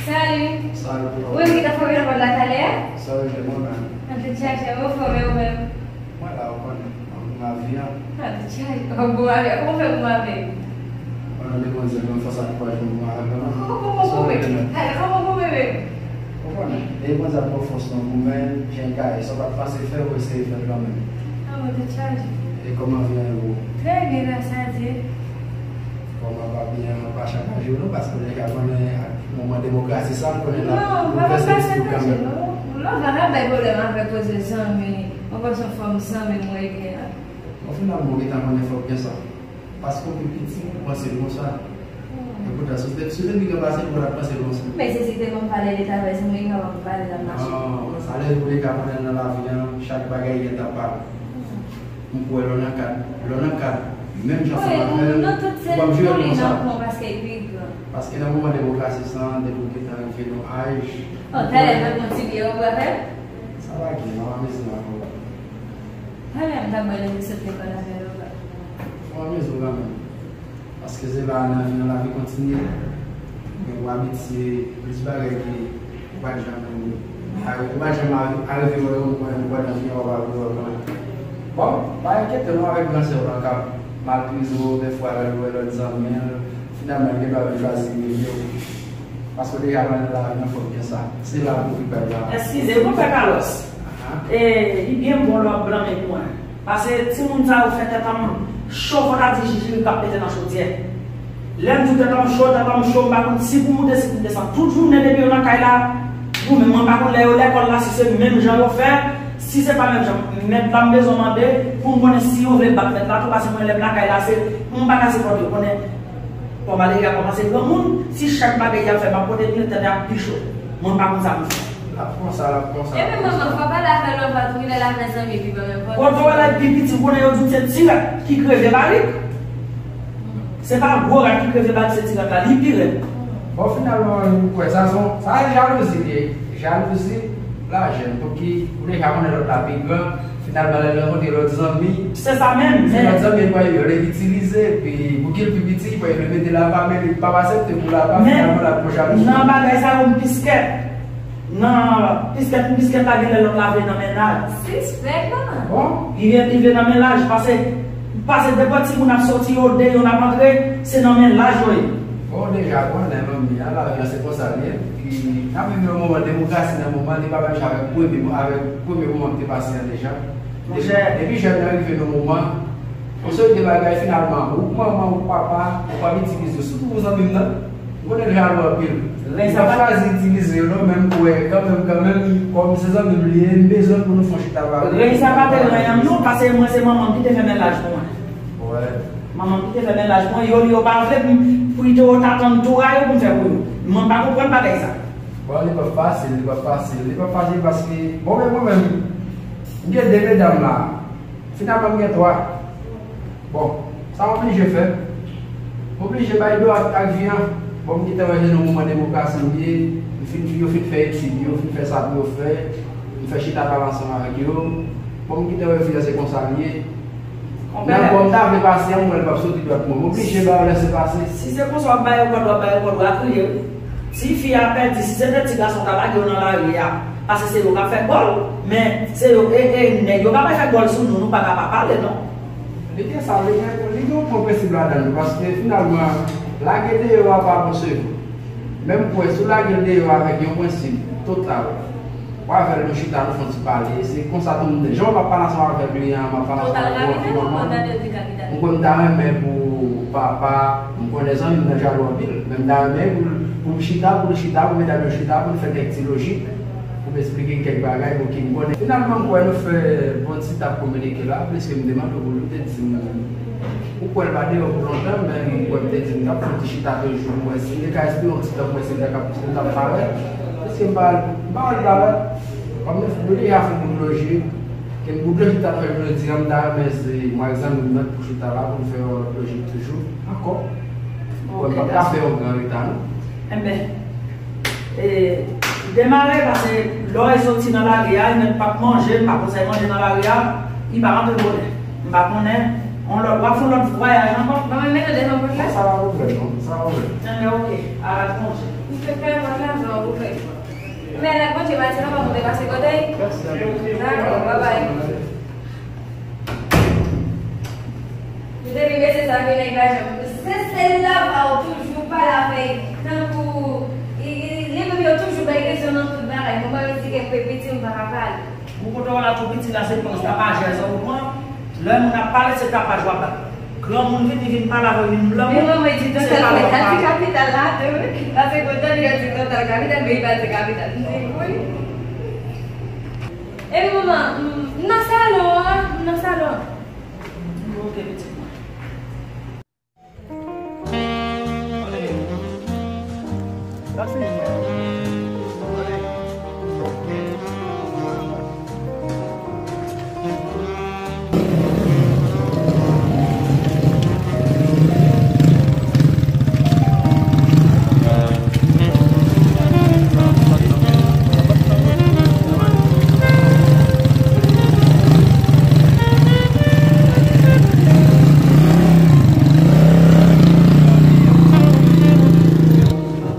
Salut. Salut. Ou menm ki t ap frape nan pòt la talè a? Salut, se mwen menm. Antre chache, ou anfòm ou menm? Mwen la, ou konnen, ann goumen avè vi a. Antre chache, ann goumen avè vi a. Kòman w fè goumen avè l? Mwen mande Bondye pou m fòs ak kouraj pou m goumen avè l kanmenm. Kòman w goumen? Kòman w goumen menm? Ou konnen, depi Bondye ap ba w fòs nan goumen, jan w ka ye, sa w pa t panse fè, ou eseye fè l kanmenm. Antre chache. E kòman vi a ye pou ou? Trè byen, gras a Dye. Kòman pa byen, mwen pa chak jou non, paske w deja konnen ak moman demokrasi sa, m konnen l ap boulvèse lespri w kanmenm. Non, pa chak jou non. Lòt la n ap bay pwoblèm avèk koze zanmi. Mwen panse yon fòm zanmi mwen gen an. Bon, finalman, w gentan konnen fòk gen sa. Paske w pi piti, ou panse l konsa. E poutan, si w te, si w te pi gran pase l, ou pa t ap panse l konsa. Men se si te ban m valè de travay, se mwen ki ka ban m valè nan mache. Non, sa lè ou deja konnen nan lavi an, chak bagay gen tan pa l. M kwè lè w nan kad, lè w nan kad, menm jan ansanm avè l, ou p ap jere l konsa. Paske nan moman demokrasi sa, depi w gentan rive nan aj. Oh, talè m ap pran ti biyè, ou pral fè? Sa pa gen, m ap amüze m avè w. Talè m t ap bay lè m te sot lekòl avè l, ou pral. Fò w amüze w kanmenm. Paske se la nan vi an, lavi kontinye. Men ou abitye plis bagay ke ou pa t janm, ou pa t janm arive wè yo, mwen mwen nan vi an, ou pa t janm wè yo. Bon, pa enkyete w non avèk gran sè w lan k ap malprize w, dèfwa lè l wè lòt zanmi l, finalman li gen dwa vin chwazi ignore w. Paske w deja konnen nan lavi an fòk gen sa. Se la pou okipe l la. Eskize, Konpè Carlos. Aha. E, li byen bon lè w ap blanmen pou mwen. Pase timoun sa yo fè tèt an m cho, fò ta di jijiri k ap pete nan chodyè. Lè m di w tèt an m cho, tèt an m cho, m pa konn si pou m moute, si pou m desann. Tout jounen depi yo nan kay la, ou menm mwen pa konn lè yo lekòl la, si se menm jan yo fè, si se pa menm jan, mèt la m bezwen mande pou m konnen si yo vle bat mèt la tou, pase mwen lè m lakay la, se, m pa ka sipòte, ou konnen. Kòm Valeria kòmanse granmoun, si chak bagay y ap fè m ap pote plen tèt ap pi cho. Mwen pa konn sa pou fè. L ap konsa, l ap konsa. Ebyen manman, fò w pale avè l lòt fwa tou, kilè l avè zanmi epi ban m enpòtans. Kote w wè l ap pi piti, ou konnen yo di w se ti rat ki kreve barik. Se pa gwo rat ki kreve barik, se ti rat la, li pi rèd. Bon, finalman, ou kwè sa se yon, sa se jalouzi li ye. Jalouzi, lajèn, pou ki, ou deja konnen lòt la pi gran. Finalman, lè l rankontre lòt zanmi, se sa menm, se men lòt zanmi l pral yo, l itilize, epi pou ki l pi piti, li pral yo mete l apa, men li p ap aksepte pou l apa, men finalman l ap pran jalouzi. Nan bagay sa yo, m piskèt. Nan piskèt, m piskèt la, genlè lòt la vle nan mennaj. Sispèk, non? Bon. Li vle, li vle nan mennaj, pase, pase depi timoun ap soti, yo de, yo n ap antre, se nan mennaj yo ye. Bon, deja, bon, lè manmi an, lavi an, se konsa l ye. Epi, n ap viv nan moman demokrasi, nan moman, li pa menm jan avèk premye, avèk premye moman ki te pase an deja. Monchè. Depi, depi jèn nan rive nan moman, yon seri de bagay, finalman, ou k manman, ou k papa, ou p ap itilize yo, sitou pou zanmi m nan, m konnen l jalou anpil. Li p ap chwazi itilize yo, non, men m kwè, kanmenm, kanmenm, kòm se zanmi m li ye, m bezwen pou nou fè yon chita pale. Rèy sa pa te rèy an m non, pase mwen se manman m ki te fè mennaj pou mwen. Wè. Manman m ki te fè mennaj mwen, yo, yo pa vle pou m, pou yo ta tann tou a yo pou m fè pou yo. Mwen pa konprann bagay sa. Bon, li p ap fasil, li p ap fasil, li p ap fasil paske, bon, men mwen menm, m gen de medam la, finalman m gen twa. Bon, sa m oblije fè, m oblije bay do ak, ak vi an. Bon, m gentan wè se nan moman demokrasi m ye, m fin, yo fin fè etid yo, fin fè sa pou yo fè, m fè chita pale ansanm avèk yo. Bon, m gentan wè vi an se konsa l ye. Nan bon, m ta vle pase an, m wè l p ap soti dwat mwen. M oblije ba yo lèsepase. Si se konsa w ap ba yo kòd, w ap ba yo kòd, w a kriye wi. Ti fi a pèdi, si se te ti gason, w ta lage yo nan lari a. Pase se yo k ap fè gòl, men se yo, e, e, nèg yo pa pral fè gòl sou nou, nou pa ka pa pale non. Li gen sa, li gen, li gen yon bon prensip ladan l tou, paske finalman, lage deyò a pa bon sevre. Men m kwè, si w lage l deyò avèk yon prensip total, w avè l nou chita, nou fè yon ti pale, se konsa tou moun, jan w ap pale ansanm avè l, li an, m ap pale ansanm avè l, yon ti moman. M kwè m ta renmen pou papa, m konnen zanmi m nan jalou anpil, men m ta renmen pou, pou m chita, pou l chita, pou medam yo chita, pou n fè kèk ti lojik. Pou m esplike kèk bagay pou ki m konnen. Finalman, m kwè nou fè bon ti tap kominike la, pliske m te mande w pou l, ou te di m, ou kwè l pa deyò pou lontan, men m kwè m te di m t ap fè yon ti chita toujou, m wè si m te ka espere yon ti tan, m wè si l ta ka, si l t ap parèt. Pliske m pa, m pa wè l parèt. Kòm nou deja fè bout lojik, ke m bout lojik t ap fè jodi a, m ta renmen se mwen ak zanmi m nan pou chita la, pou n fè yon lòt lojik toujou, ankò. M kwè m p ap ka fè yon gran reta, non. Enben, E, demare, paske lè w soti nan lari a, li menm p ap manje, li pa konn sa l manje nan lari a, li pa rantre bonè. M pa konnen, on lòt, w ap fè yon lòt vwayaj ankò. Bon, men mete devan pòt la. Sa pa pwoblèm, non. Sa pa pwoblèm. Enben, oke. Al ak Bondye. M te fè pòt la, m te ouvè. Men al ak Bondye, Matye, non, pa monte pase kote. Dakò, babay. Depi mesye sa vin nèg lajan, se sèl la pa w toujou pale avè l tankou li menm yo toujou bay rezon nan tout bagay. Bon, mwen di gen pwe piti m pa ka pale. Ou kote w la tou piti la se pran tapajè sa ou pran. Lè moun ap pale se tapaj w ap bat. Granmoun vini vin pale avè w vin blan. Men mwen mwen di tòtèl mwen al di kapital la tou. Paske kontan li al di tòtèl kapital men li pa di kapital. M di wi. Epi manman, m nan salon an, m nan salon an. Ok pitit mwen.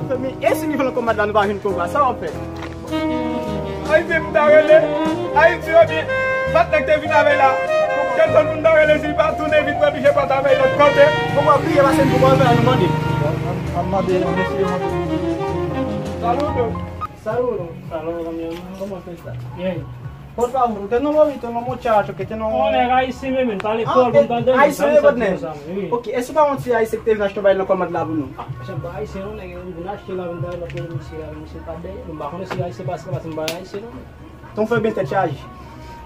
Femi, e si nivo nan kòmand la nou pa jwenn konba, sa w ap fè? Ayiti m ta rele, Ayiti yo di, patnè k te vin avè l la, kèlkeswa moun ta rele, si l pa tounen vit, mwen oblije pati avè l lòt kote. Konba kriye pase n pou konba nou mande. An mande, an mesye, an mande. Saludo. Saludo. Saludo, kòman fè sa? Bien. Por favor, usted no lo ha visto, no muchacho, que tiene un... Un nèg ayisyen men, men, pale fò, pou m tande, men, ayisyen men, patnè. Ok, èske ou pa wè yon ti ayisyen ki te vin achte yon bagay nan kòmand la pou nou? Ah, se pa ayisyen, non, nèg, vin achte la, vin bay lòt misye la, misye pa dèyè, m pa konnen si ayisyen paske, paske m pa ayisyen, non. Ton frè byen tèt chaje.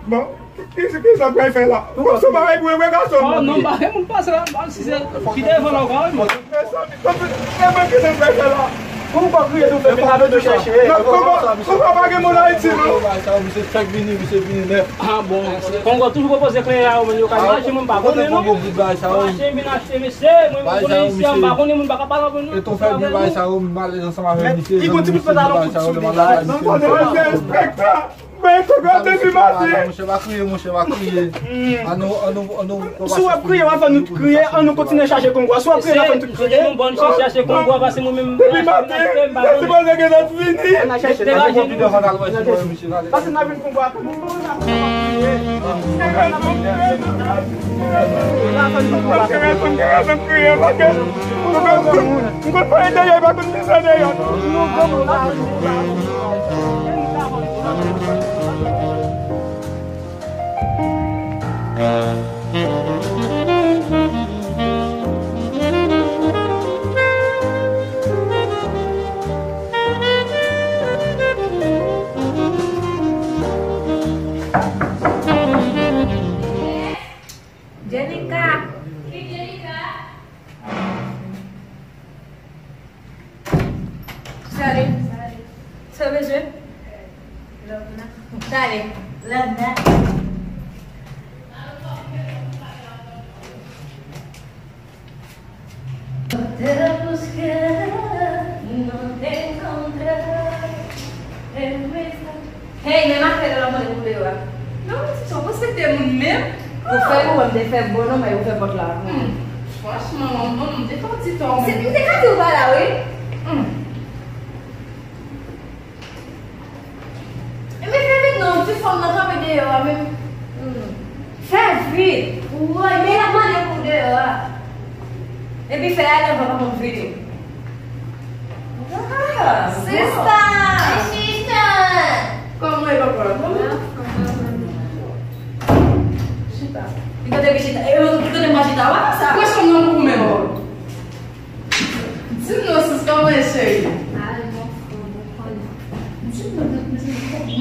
Bon, ki, ki, ki sa pral fè la? Bon, se bagay pou wè gason. Oh, non, pa gen moun pase la, si se ki devan la, ou ka wè, men. Kongo pa kriye tou fè, men avè tou chèche. Kongo pa gen moun Ayiti, non. Misye fèk vini, misye vini nèf. Ah bon, Kongo toujou pwopoze kle a yo, men yo ka vin achte, mwen m pa konnen, non. Mache vin achte, mesye, mwen m konnen isi a, m pa konnen, moun pa ka pale avè nou. E ton fè byen bagay sa yo, m alèz ansanm avè misye. Li gon ti bout pantalon kout sou li la. Non, non, non, enspektè. Men Kongo ap depi maten. Monchè, pa kriye, monchè, pa kriye. An nou, an nou, an nou. Si w ap kriye, w ap fè nou tout kriye, an nou kontinye chache Kongo a. Si w ap kriye, w ap fè nou tout kriye. Se yon bòn chans chache Kongo a, paske mwen menm, depi maten, se sipoze gen lòt vini. Pase n a vin Kongo a. M konn pa ede yo, pa konn ki sa de yo. Jenika. Ki Jenika? Salut. Salut. Sa w bezwen? Love la. Dale. Love la. Hey, men m ap fè lè w ap mande pou deyò a. Non, ti son, respekte moun menm. Ou fè pou wè m te fè bon non, men ou fè pòt la pou mwen. Hmm. Franchman, manman, m te fè yon ti tò, wi. Se, m te ka di w pa la, wi. Hmm. Ebyen fè vit non, ti fanm nan kanpe deyò a menm. Hmm. Fè vit. Woy, men l ap mande pou deyò a. Epi fè a lè pa konn vini. Ah, sista! Sista! Kòman e papa? Kòman? Chita. Li kote ki chita? E yo ki kote mwen chita? Wè sa? Pran chanm nan pou ou menm. Di m non sis, kòman e cheri? Al, mon frè, ou konnen. Di m non, non, non, non.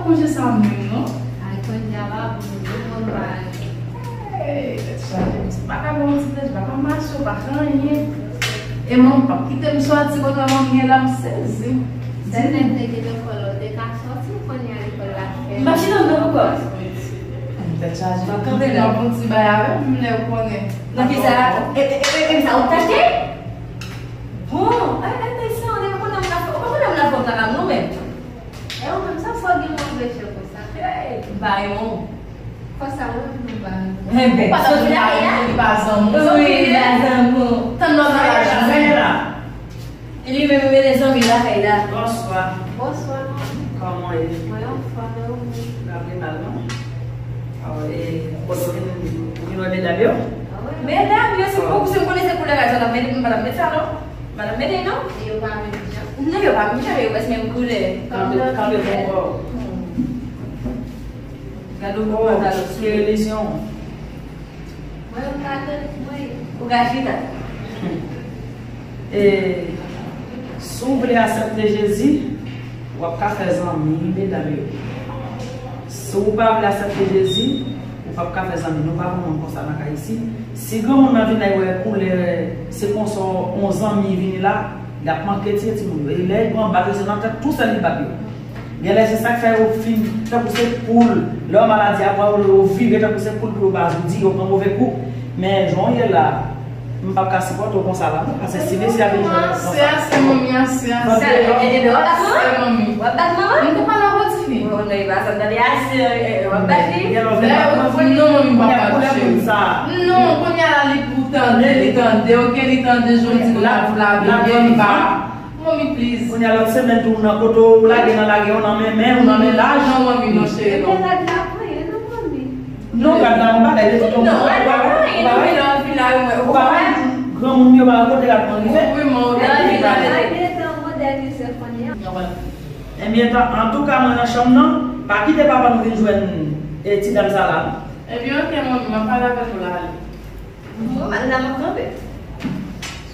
Manje sa menm, non? Ay, kounye a pa bon, tout moun pa renmen. Hey, tèt chaje, misye pa ka pran yon ti plezi, pa ka mache, pa ka anyen. E manman p ap kite m sòti, kote manman m ye la, m sezi. Sèl lè m te gen lekòl, ou te ka sòti, kounye a lekòl la fèmen. M pa chita anndan ankò. Tèt chaje. M ap kanpe la. M ap yon ti bay avè m, lè ou konnen. Nan ki sa? E, e, e, e, e sa, ou t achte? Bon, ay, ay, ay, sa, ou pa konnen m la fè, ou pa konnen m la fè yon travay non menm. E ou menm, sa fò gen move je konsa. Hey, m pa renmen w. Fò sa mwen menm m pa renmen w. Enben, soti la, li pa zanmi w. Wi, li pa zanmi w. Tann lòt nan lajounen. Li menm, li rele zanmi lakay la. Bonswa. Bonswa, manmi. Kòman w ye? Mwen anfòm, e ou menm? M pa pi mal, non. Aw, e, kote w vin, ou vin wè medam yo? Medam yo, se pou, se m konnen se koulè kay sa, m pa t ap mete, m pa t ap mete sa, non. M pa t ap mete, non. E yo pa menm jan? Non, yo pa menm jan, men yo prèske menm koulè. Kanpe, kanpe pou kò w. Gade w, gade w. Ki relijyon w? Mwen, m pa tande, mwen. Ou ka chita. E, si w vle aksepte Jezi, w ap ka fè zanmi medam yo. Si w pa vle aksepte Jezi, ou p ap ka fè zanmi. Nou pa konn moun konsa nan kay isi. Si granmoun nan vin la, li wè koulè, se konsa yon zanmi vini la, l ap manke tiye timoun yo. E lè l pran bal yo, se nan tèt tou sèl li bat yo. Genlè se sa k fè yo fin tankou se poul. Lè yon maladi ap pran yo, yo vire tankou se poul pou yo pa zoudi, yo pran move kou. Men jan w ye la, m p ap ka sipòte w konsa la non, paske si mesye a vin jwenn ou konsa. Ase, ase, manmi, ase, ase. Sa, e, e, e, w ap bat manman? Ase, manmi. W ap bat manman? M te pale avè w, tifi. Bon, non, e pa sa m tande, ase, e, e, w ap bat li? Lè ou di non, manmi, m p ap bat li. Non, kounye a la, li pou tande, li tande, oke, li tande, jodi, nou la pou la, li pa. Manmi, please. Kounye a lòt semèn tou, ou nan kote w lage nan lage, ou nan men men, ou nan men laj. Non, manmi, non, cheri, non. Epi rad la pou anyen, non, manmi. Non, rad la, yon bagay, de tout non, rad la pa anyen, non, men lè w vin la, ou wè, ou pa wè, granmoun yo pa wè kote rad mwen rive. Wi, manmi, ou nan vin la, men. Ebyen, antouka, mwen nan chanm nan, pa kite papa nou vin jwenn, e, ti dam sa la, non. Ebyen, oke, manmi, m ap pale avè nou la, ale. Bon, m al la, m ap kanpe.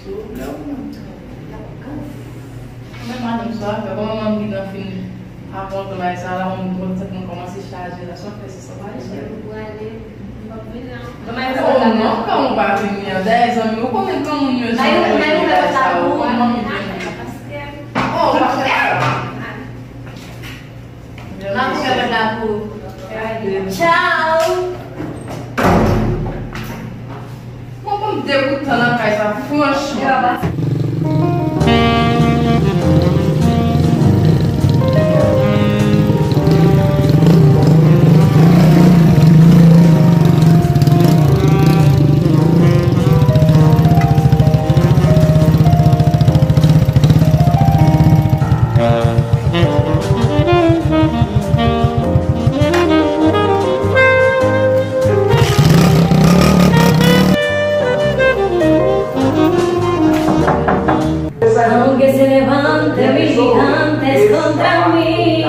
Souple, wi. Mwen, madanm, sa fè kòman manmi nan fin aprann bagay sa la, manmi twò tèt mwen kòmanse chaje la, sa fè se sa pa jwe. Ou prale, m p ap vin la. Oh non, kòman ou pa vini an? Dayè, zanmi, ou konnen kòman moun yo jan yo bagay sa, ou konn manmi byen. Oh, ou pa fè sa. M ap fè rad la pou ou. Tchao! Mwen, mwen degoutan nan kay sa, franchman. Aunque se levante vigilantes contra mí,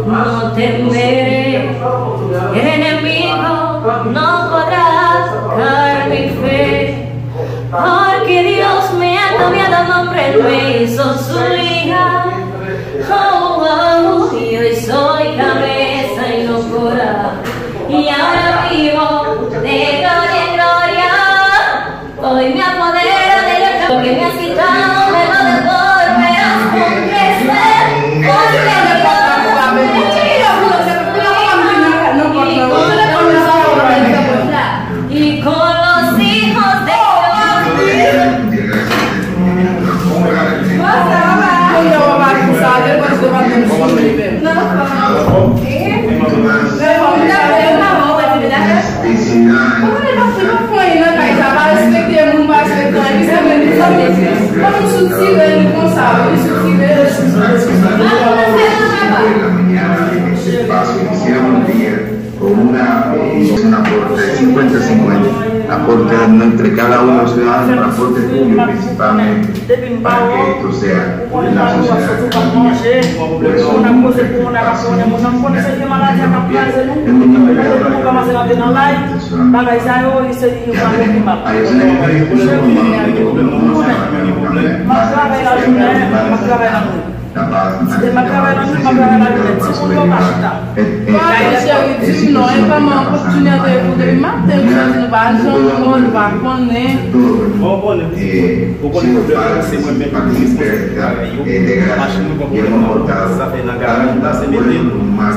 no temeré. El enemigo no podrá tocar mi fe. Porque Dios me ha cambiado, nombre me hizo su hija. Oh, oh, y hoy soy cabeza y no cola. Y ahora vivo de gloria en gloria. Hoy me apodero de la que me has quitado, me lo devolverás con creces. Porque y con los hijos de Dios. Cincuenta cincuenta. Aporte, entre cada uno de los ciudadanos aporte público principalmente para que esto sea una sociedad que camine por eso nunca se bien, en un nivel de la Bagay sa yo, se li yo pa konfime. Mwen travay la jounen, mwen travay la nwit. E mwen travay la nwit, mwen travay la jounen. Timoun yo pa chita. Bon, cheri, di m non, e kòman Kout Junior te ye pou depi maten, jodi nou pa janm wè, nou pa konnen. Bon, bon, Ou konnen pwoblèm nan se mwen menm ki responsab travay yo. Machin mwen pa pwoblèm nan. Sa fè nan garaj la, se mete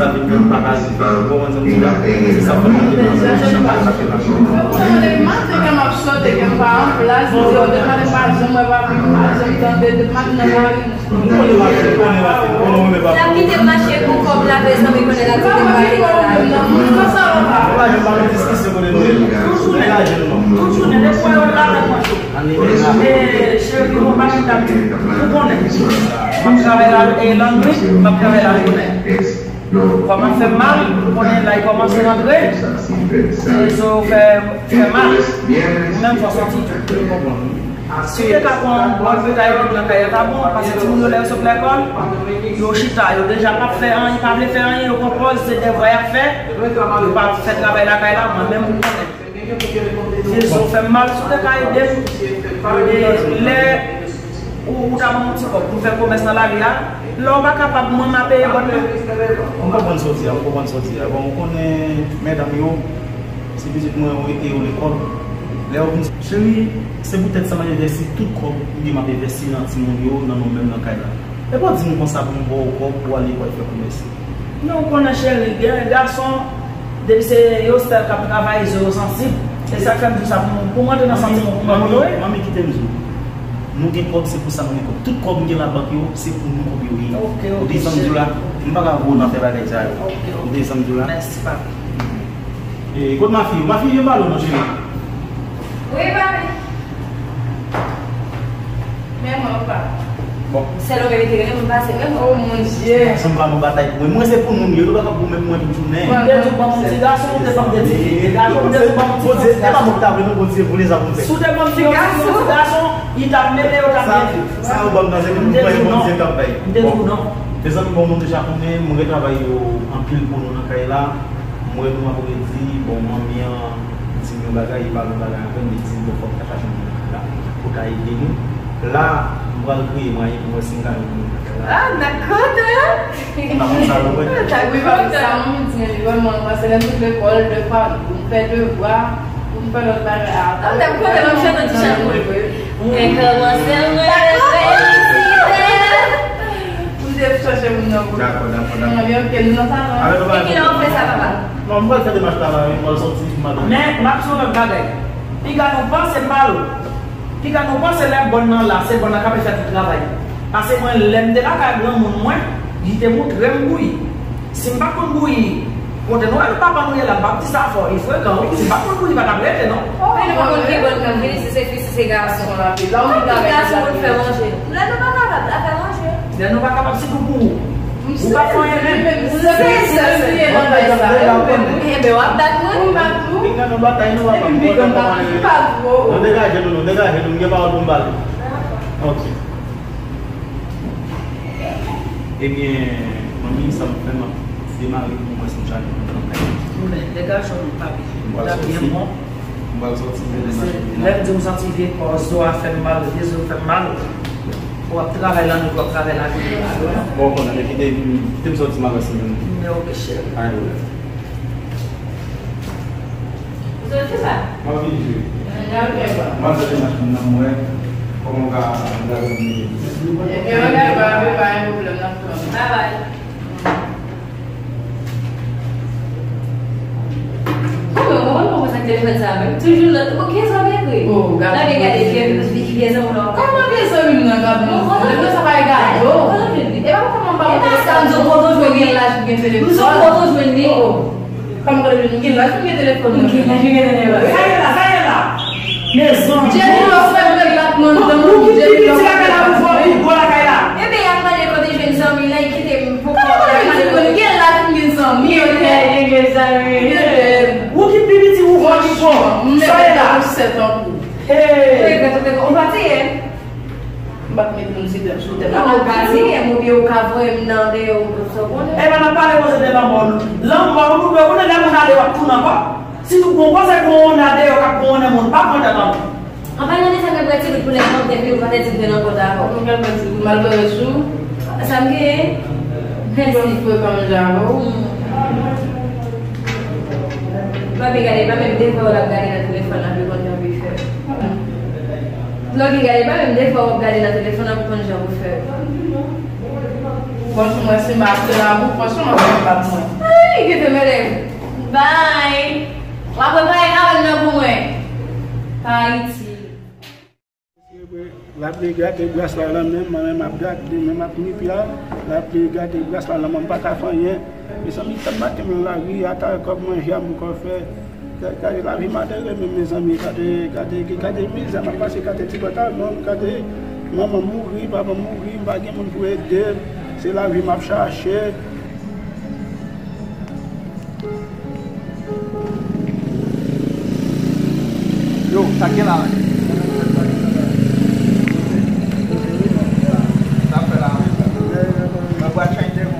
sa vin yon pa ka rive. Ou konprann sa m di la? Se sa fè mwen te panse machin nan pa sa fè machin nan. Depi maten ke m ap chante, ke m pa an plas, m di yo deja, m pa janm wè papi, m pa janm tande, depi maten nan lari. Ou konnen papi, ou konnen papi, ou konnen mwen menm papi. L ap kite m mache pou kòb la, bezwen rekonèt ak ti kòb la, te nan lari. Ou pa janm pa nan diskisyon kote nou ye. Tout jounen, tout jounen, depi w wè yo la, mwen chou. E cheri, ou pa chita, ou konnen. M ap travay la, e lannwit, m ap travay la jounen. Kò m ap fè m mal, ou konnen la, e kòmanse rantre. E so fè, fè mal. Ou menm fò soti. Si w te ka pran bòl pou kay yo, tout nan kay yo ta bon, paske timoun yo lè yo sot lekòl, yo chita, yo deja p ap fè anyen, pa vle fè anyen, yo pran pòz, se devwa y ap fè, yo pa fè travay lakay la, mwen menm m konnen. Dezon fè m mal, si w te ka ede m, e lè ou, ou ta ban m yon ti kòb pou m fè komès nan lari a, lè w pa kapab, mwen m a peye bòt la. M konprann sa w di a, m konprann sa w di a. Bon, ou konnen medam yo, se pitit mwen yo rete yo lekòl. Lè yo vin, cheri, se poutèt sa m ap envesti tout kòb m gen, m ap envesti nan timoun yo, nan nou menm nan kay la. Epa w di m konsa pou m ba w kòb pou w al lekòl fè komès. Non, ou konnen cheri, gen gason, depi se yo sèl k ap travay, zo yo sansib. Se sa k fè m di w sa pou, pou m rantre nan santiman, pou m pran kote w ye. Manmi, kite m di w. Nou gen kòb, se pou sa nou gen kòb. Tout kòb m gen labank yo, se pou nou kòb yo ye. Ou tande sa m di w la? M pa ka voye w nan fè bagay sa yo. Ou tande sa m di w la? Mèsi, papi. E, kot Mafi? Mafi, vin pale w non, cheri. Wi, papi. Men mwen, papa. Bon. Sèl ou menm ki te rele m pase, men mwen. Oh, mon Dieu. Gason pa nan batay pou mwen. Mwen, se pou moun yo, yo pa ka goumen pou mwen tout jounen. M te di w ban m yon ti gason, ou te ban m de ti fi. Gason, m te di w ban m yon ti gason. Bondye, e pa mwen ki ta vle non, Bondye voye sa pou m fè. Si w te ban m ti gason, yon ti gason, li t ap mele yo, t ap byen viv. Sa yo ban m nan, se pou mwen, Bondye k ap bay. M te di w non. Mezanmi, bon, nou deja konnen, mwen gen travay yo anpil pou nou nan kay la. Mwen, nou ap redi, bon, manmi an di m yon bagay, li pale yon bagay avè m, li di m, bon, fòk ta chache yon moun la pou ta ede nou. La, m pral kreye mwayen pou m wè si m ka jwenn moun nan kay la. Ah, m ta kontan! M pa konn sa, nou wè. M ta kontan. Wi, papi, sa, manmi di m, li vrèman, m pase nan tout lekòl, de fwa, pou m fè devwa, pou m fè lòt bagay. Ah, m ta kontan, m ap chante ti chan pou li. Mwen kòmanse, mwen reyousite. Pou m te chache moun nan pou li. Dakò, dakò, dakò. Mwen, ok, nou nan salon. Avèk nou. E kilè w ap fè sa, papa? Non, m pral fè demach la, la, wi, m pral sòti maten. Men, m ap di w yon lòt bagay. Piga nou panse m pa lou. Piga nou panse lè bòn nan la, se bòn nan k ap fè tout travay. Paske mwen, lè m te lakay granmoun mwen, li te montre m bouyi. Si m pa t konn bouyi, kote nou wè papa nou ye la, m p ap di sa fò, li frekan wi. Si m pa t konn bouyi, li pa t ap rete non. Men nou pa konn ki bòn k ap vini, si se fi, si se gason. Anpil gason konn fè manje. Lè nou pa kapab, la fè manje. Lè nou pa kapab, sitou pou ou. Ou pa fè anyen menm. Se sèl li ye nan kay sa. Enben w ap bat mwen. Ou bat ou. Vin nan batay nou, papa. Epi m pi grann, papa, m pa gwo. Non, degaje nou, non, degaje nou, m gen pawòl pou m pale. Ok. Ebyen, manmi, sa m fè, m ap demare pou mwen si m chak moun nan kay. Men, lè gason nou pa byen, nou ta byen bon. M pral sòti, men lè m di m santi vye kò, zo a fè m mal, vye zo fè m mal. W ap travay la nwit, w ap travay la jounen. Bon, konnen, men kite, kite m sòti, m ap resi menm. Men ok, cheri. Ay, w. Ou sot fè sa? M ap vini, cheri. M ap fè demach moun nan, m wè kòman w ka gade moun yo. Ebyen, ok, pa gen pwoblèm, n ap tann. Babay. Kòman, kòman w konn konn sa k telefòn sa menm? Toujou lòt. Ou gen zanmi ekri? Oh, gade. Gade, gade, vye zanmi w la. Kòman vye zanmi m nan, gade? Bon, kote w jwenn sa pa e gade? Kote w jwenn li? E pa kòman pa kote sa, m di w kote w jwenn li? Gen laj pou gen telefòn. M di w kote w jwenn li? Oh. Kòman kote w jwenn li? M gen laj pou gen telefòn nan. M gen laj pou gen telefòn. Sa ye la, sa ye la. Mezanmi. Jenny, w ap fè m relat nan dan. Ou ki pi piti lakay la pou fè w pi gwo lakay la. Ebyen, y ap mande kote jwenn zanmi l lan, e kite m pou kò. Kòman kote jwenn zanmi? Gen laj pou gen zanmi, ok? Gen zanmi. Ou ki pi piti, ou fè w pi gwo. Sa ye la. Tankou. Hey! Ou regrèt ou te, ou pa tiye? M pa t met moun sou tèt, sou tèt la. Non, ou pa tiye, oubyen ou ka voye m nan deyò, ou sa w konnen. Epa, n ap pale koze de lanmò. Lanmò, ou dwe konnen lè moun ale, w ap tounen ankò. Si tou gon koze gon wonn la deyò k ap gon wonnen moun, pa pran tèt anpil. An palan de sa, m pral pran ti bout pou lè m antre, epi ou pa te di m te nan kont avè w. M pral pran ti bout malgre sou. Sa m genyen? Mèsi. Mwen frekan manje avè w. Papi, gade, pa menm de fwa w ap gade nan telefòn nan pou konn jan pou fè. Lòk li gade, pa menm de fwa w ap gade nan telefòn nan pou konn jan pou fè. Bon, si mwen si m ap fè labou, franchman, mwen pa bat mwen. Ay, gete mele. Bye. W ap prepare kawòl nan pou mwen. Pa itil. Lapli gate bras la nan men m, mwen menm ap gate, mwen menm ap ni pye a. Lapli gate bras la nan men m, pa ka fè anyen. Mezanmi, tann maten mwen lari, ata kòb manje a m poko fè. Gade, gade lavi malere menm, mezanmi, gade, gade, gade mizè m ap pase, gade ti pantalon, gade manman mouri, papa mouri, m pa gen moun pou ede m. Se lavi m ap chache. Yo, sa k gen la menm? Sa fè la menm? Mwen pral chanje moun.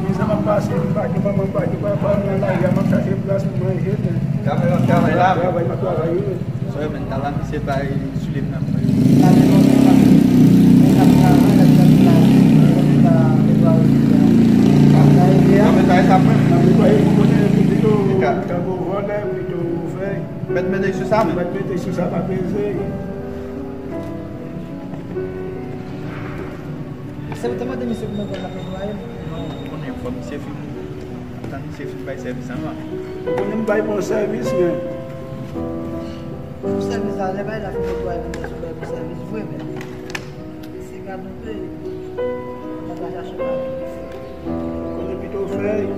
Mizè m ap pase, m pa gen manman, m pa gen papa, m nan lari a, m ap chache plas pou manje, men. Travay, travay la. Travay, m ap travay, wi. Sou men, ta la, misye bay sou li nan mwen. Sa te lontan, sa te, mwen t ap travay, lè m t ap travay, mwen t ap netwaye wout la. Sa ede a. Nan netwaye sa mwen. Nan netwaye pou kote pito, tankou vòlè, pito fèy. Mèt mete sou sa, men. Mèt mete sou sa, pa peze. Se ou te mande misye pou mwen konn ap netwaye? Non, ou konnen, fò misye fin, tann misye fin bay sèvis an. Ou konnen m bay bon sèvis, men. Pou sèvis la, lè bay la fin netwaye, pou mwen sou bay pou sèvis vre, men. Se gad nou peyi, mwen pa chache pa. Konnen pito fèy.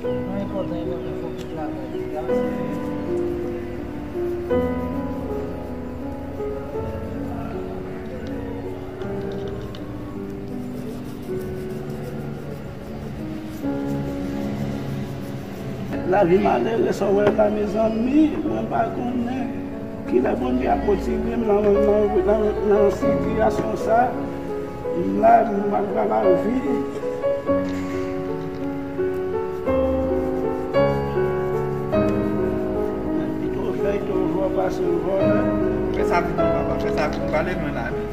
Non, enpòtan, enpòtan, fòk ou travay. Lavi malere sa w wè la, mezanmi, mwen pa konnen kilè Bondye ap retire m nan, nan, nan, nan sitiyasyon sa. M la, m ap pran lavi. Pito fèy, to vò, pase vò, men. Fè sa vit non, papa, fè sa vit, m prale lwen la, wi.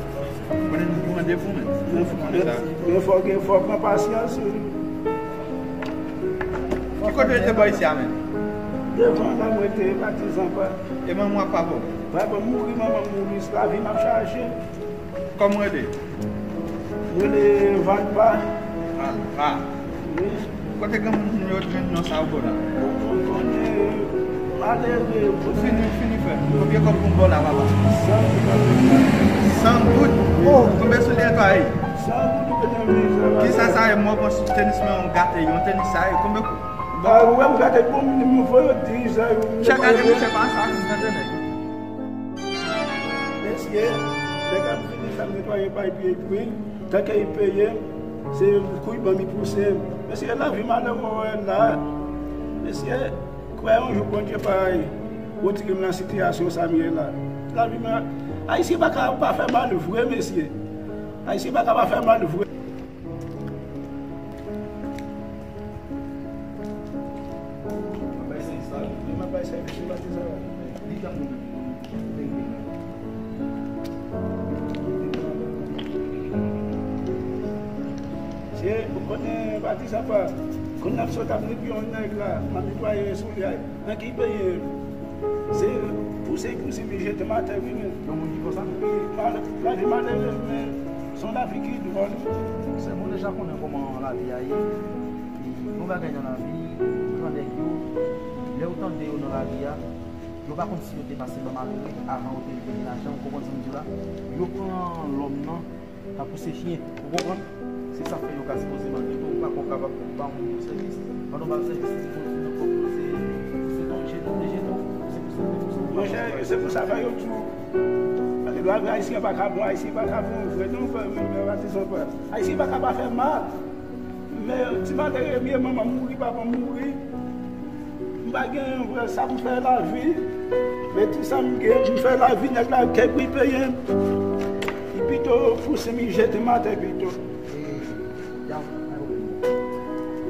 Konnen nou gen randevou, men. Men fò, men fò gen, fò pran pasyans, wi. Ki kote w te bò isi a, men? Devan la, mwen te patizan pa. E manman w ak papa w? Papa m mouri, manman m mouri, lavi m ap chache. Kòman w rele? Mwen rele Valpa. Valpa. Wi. Kote granmoun yo jwenn non sa yo bò la? Ou konnen malere. Fini, fini fè. Konbyen kòb pou m ba w la, papa? San goud. San goud? Oh, konbyen soulye sa ye? San goud ou te nan mizè. Kisa sa ye? Mwen pran tenis mwen, yon gate, yon tenis sa ye. Konbyen kou? Ba, ou wè m gate bon, m voye yo di sa yo. Chè gate, monchè, pa sa, m tande nèg. Mesye, nèg ap vini fè m netwaye bay pye wi. Tanke li peye m, se kou li ban m li pouse m. Mesye, lavi malere w wè la. Mesye, kwè yon jou Bondye pa retire m nan sitiyasyon sa m ye la. Lavi m, Ayisyen pa ka pa fè mal vre, mesye. Ayisyen pa ka pa fè mal vre. M ap bay sèvis la, m ap bay sèvis, m ap di sa. Li tankou Se, ou konnen, patizan pa, kounye a m sot ap netwaye yon nèg la, m ap netwaye soulye a. Nan ki peyi? Se pouse, pouse, li jete m atè, wi, men. Yon moun ki konsa? Wi, mal-, lavi malere, men se yon lavi ki dwòl, wi. Se moun deja konnen kòman lavi a ye. Yon bagay nan lavi, gran nèg yo, lè w tande yo nan lavi a, yo pa konn si yo te pase nan malere avan yo te vin gen lajan, ou konprann sa m di w la? Yo pran lòm nan, pa pouse chen, ou konprann? Se sa fè yo ka sipoze mande tou, ou pa konn kapab ba yon moun yon sèvis. Pandan w ba l sèvis, se pou l fin nan kòb, se, se ton jeton, de jeton, se pou sa, se pou sa. Monchè, se pou sa fè yo di w, lavi ayisyen pa ka bon, ayisyen pa ka bon, vre non, frè m, men patizan pa. Ayisyen pa ka pa fè mal. Men ti malere m ye, manman m mouri, papa m mouri. M pa gen vrè sa m fè lavi. Men ti sa m gen, m fè lavi, nèg la kè pou peye m. Li pito pouse m, li jete m atè pito.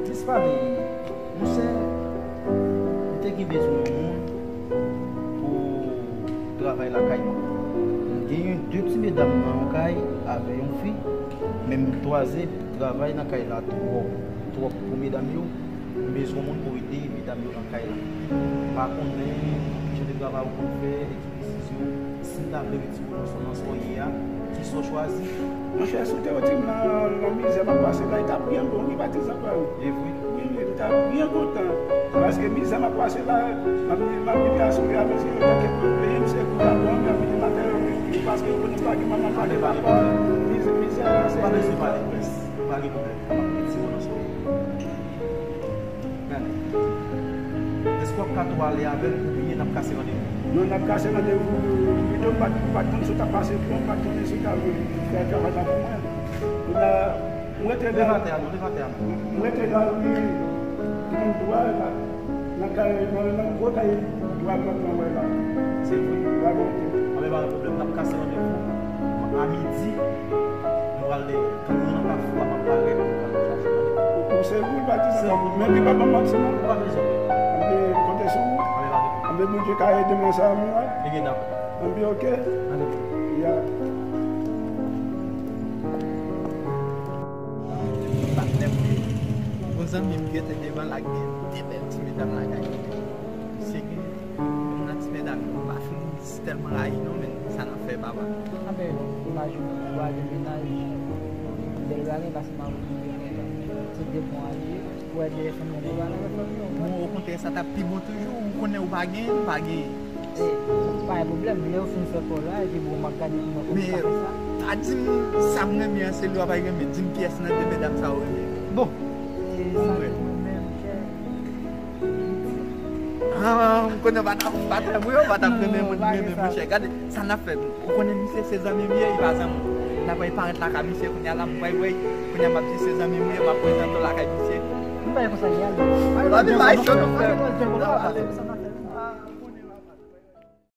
Dis pale, monchè, m te gen bezwen yon moun pou travay lakay mwen. M genyen de ti medam nan yon kay avè yon fi, men m kwaze travay nan kay la twòp, twòp pou medam yo. M bezwen moun pou ede medam yo nan kay la. M pa konnen ki jan de travay ou konn fè, e ki desizyon, si m ta vle retire w nan sa w ye a, kisa w chwazi? Monchè, si w te retire m nan, nan mizè m ap pase la, li t ap byen bon, wi, patizan pa m. E vre? Wi, wi, m t ap byen kontan. Paske mizè m ap pase la, m ap, m ap rive aswè a, mesye yo ta kèt peye m, se kou la bon, m ap vini maten, yo, yo, paske yo konnen m pa gen manman, pa gen papa, mizè, mizè a, se... Pa bezwen pale. Pa gen pwoblèm. M ap retire w nan sa w ye. Gade. Èske w ap ka tou ale avè m oubyen n ap kase randevou? Non, n ap kase randevou. Pito m pa t, m pa t konn si w t ap pase pou mwen, m pa t konnen si w t ap fè travay la pou mwen. Kounye a, m rete la. Leve atè a non, leve atè a non. M rete la, wi. Nan dwa la. Nan kay, nan, nan gwo kay dwa m nan wè la. Se vre? Laverite. Anben, pa gen pwoblèm. N ap kase randevou a midi. Nou pral tann ou nan kafou a, m ap parèt, nou pral chache. Ou se ou, patizan pa m. Men li pa ban m manti non. Ou pa bezwen. Anben, konte sou ou. Anben, pa gen pwoblèm. Anben, Bondye ka ede m nan sa a m la. Ebyen, dakò. Anben, oke. Anben. Ya. Patnè m, yon zanmi m gentan devan la, gen de bèl ti medam lakay li. Misye gen youn nan ti medam yo, m pa fin tèlman rayi non, men sa n ap fè, papa. Anben, imajine w, ou al nan mennaj, bèl bagay, paske m ap di w, se de bon al ye, ou wè de fanmi an, ou al nan fanmi an. Bon, okontrè, sa t ap pi bon toujou, ou konnen ou pa gen, m pa gen. E, pa gen pwoblèm, lè yo fin fè kò la, epi bon, m ap gade kòman pou m ka fè sa. Men, pa di m sa m renmen an, se li w ap al renmen. Di m kiyès nan de medam sa ou renmen. Bon, e, sa m renmen, monchè. Ah, m konnen w pa t ap, w pa t ap, wi, w pa t ap renmen moun m renmen, monchè. Gade, sa n ap fè. Ou konnen misye se zanmi m ye, li pa zanmi w. N ap al parèt lakay misye kounye a la, m pral wè, kounye a m ap di se zanmi m ye, m ap prezante w lakay misye. M pa konn sa l ye a. Gade, bay cho nou fè.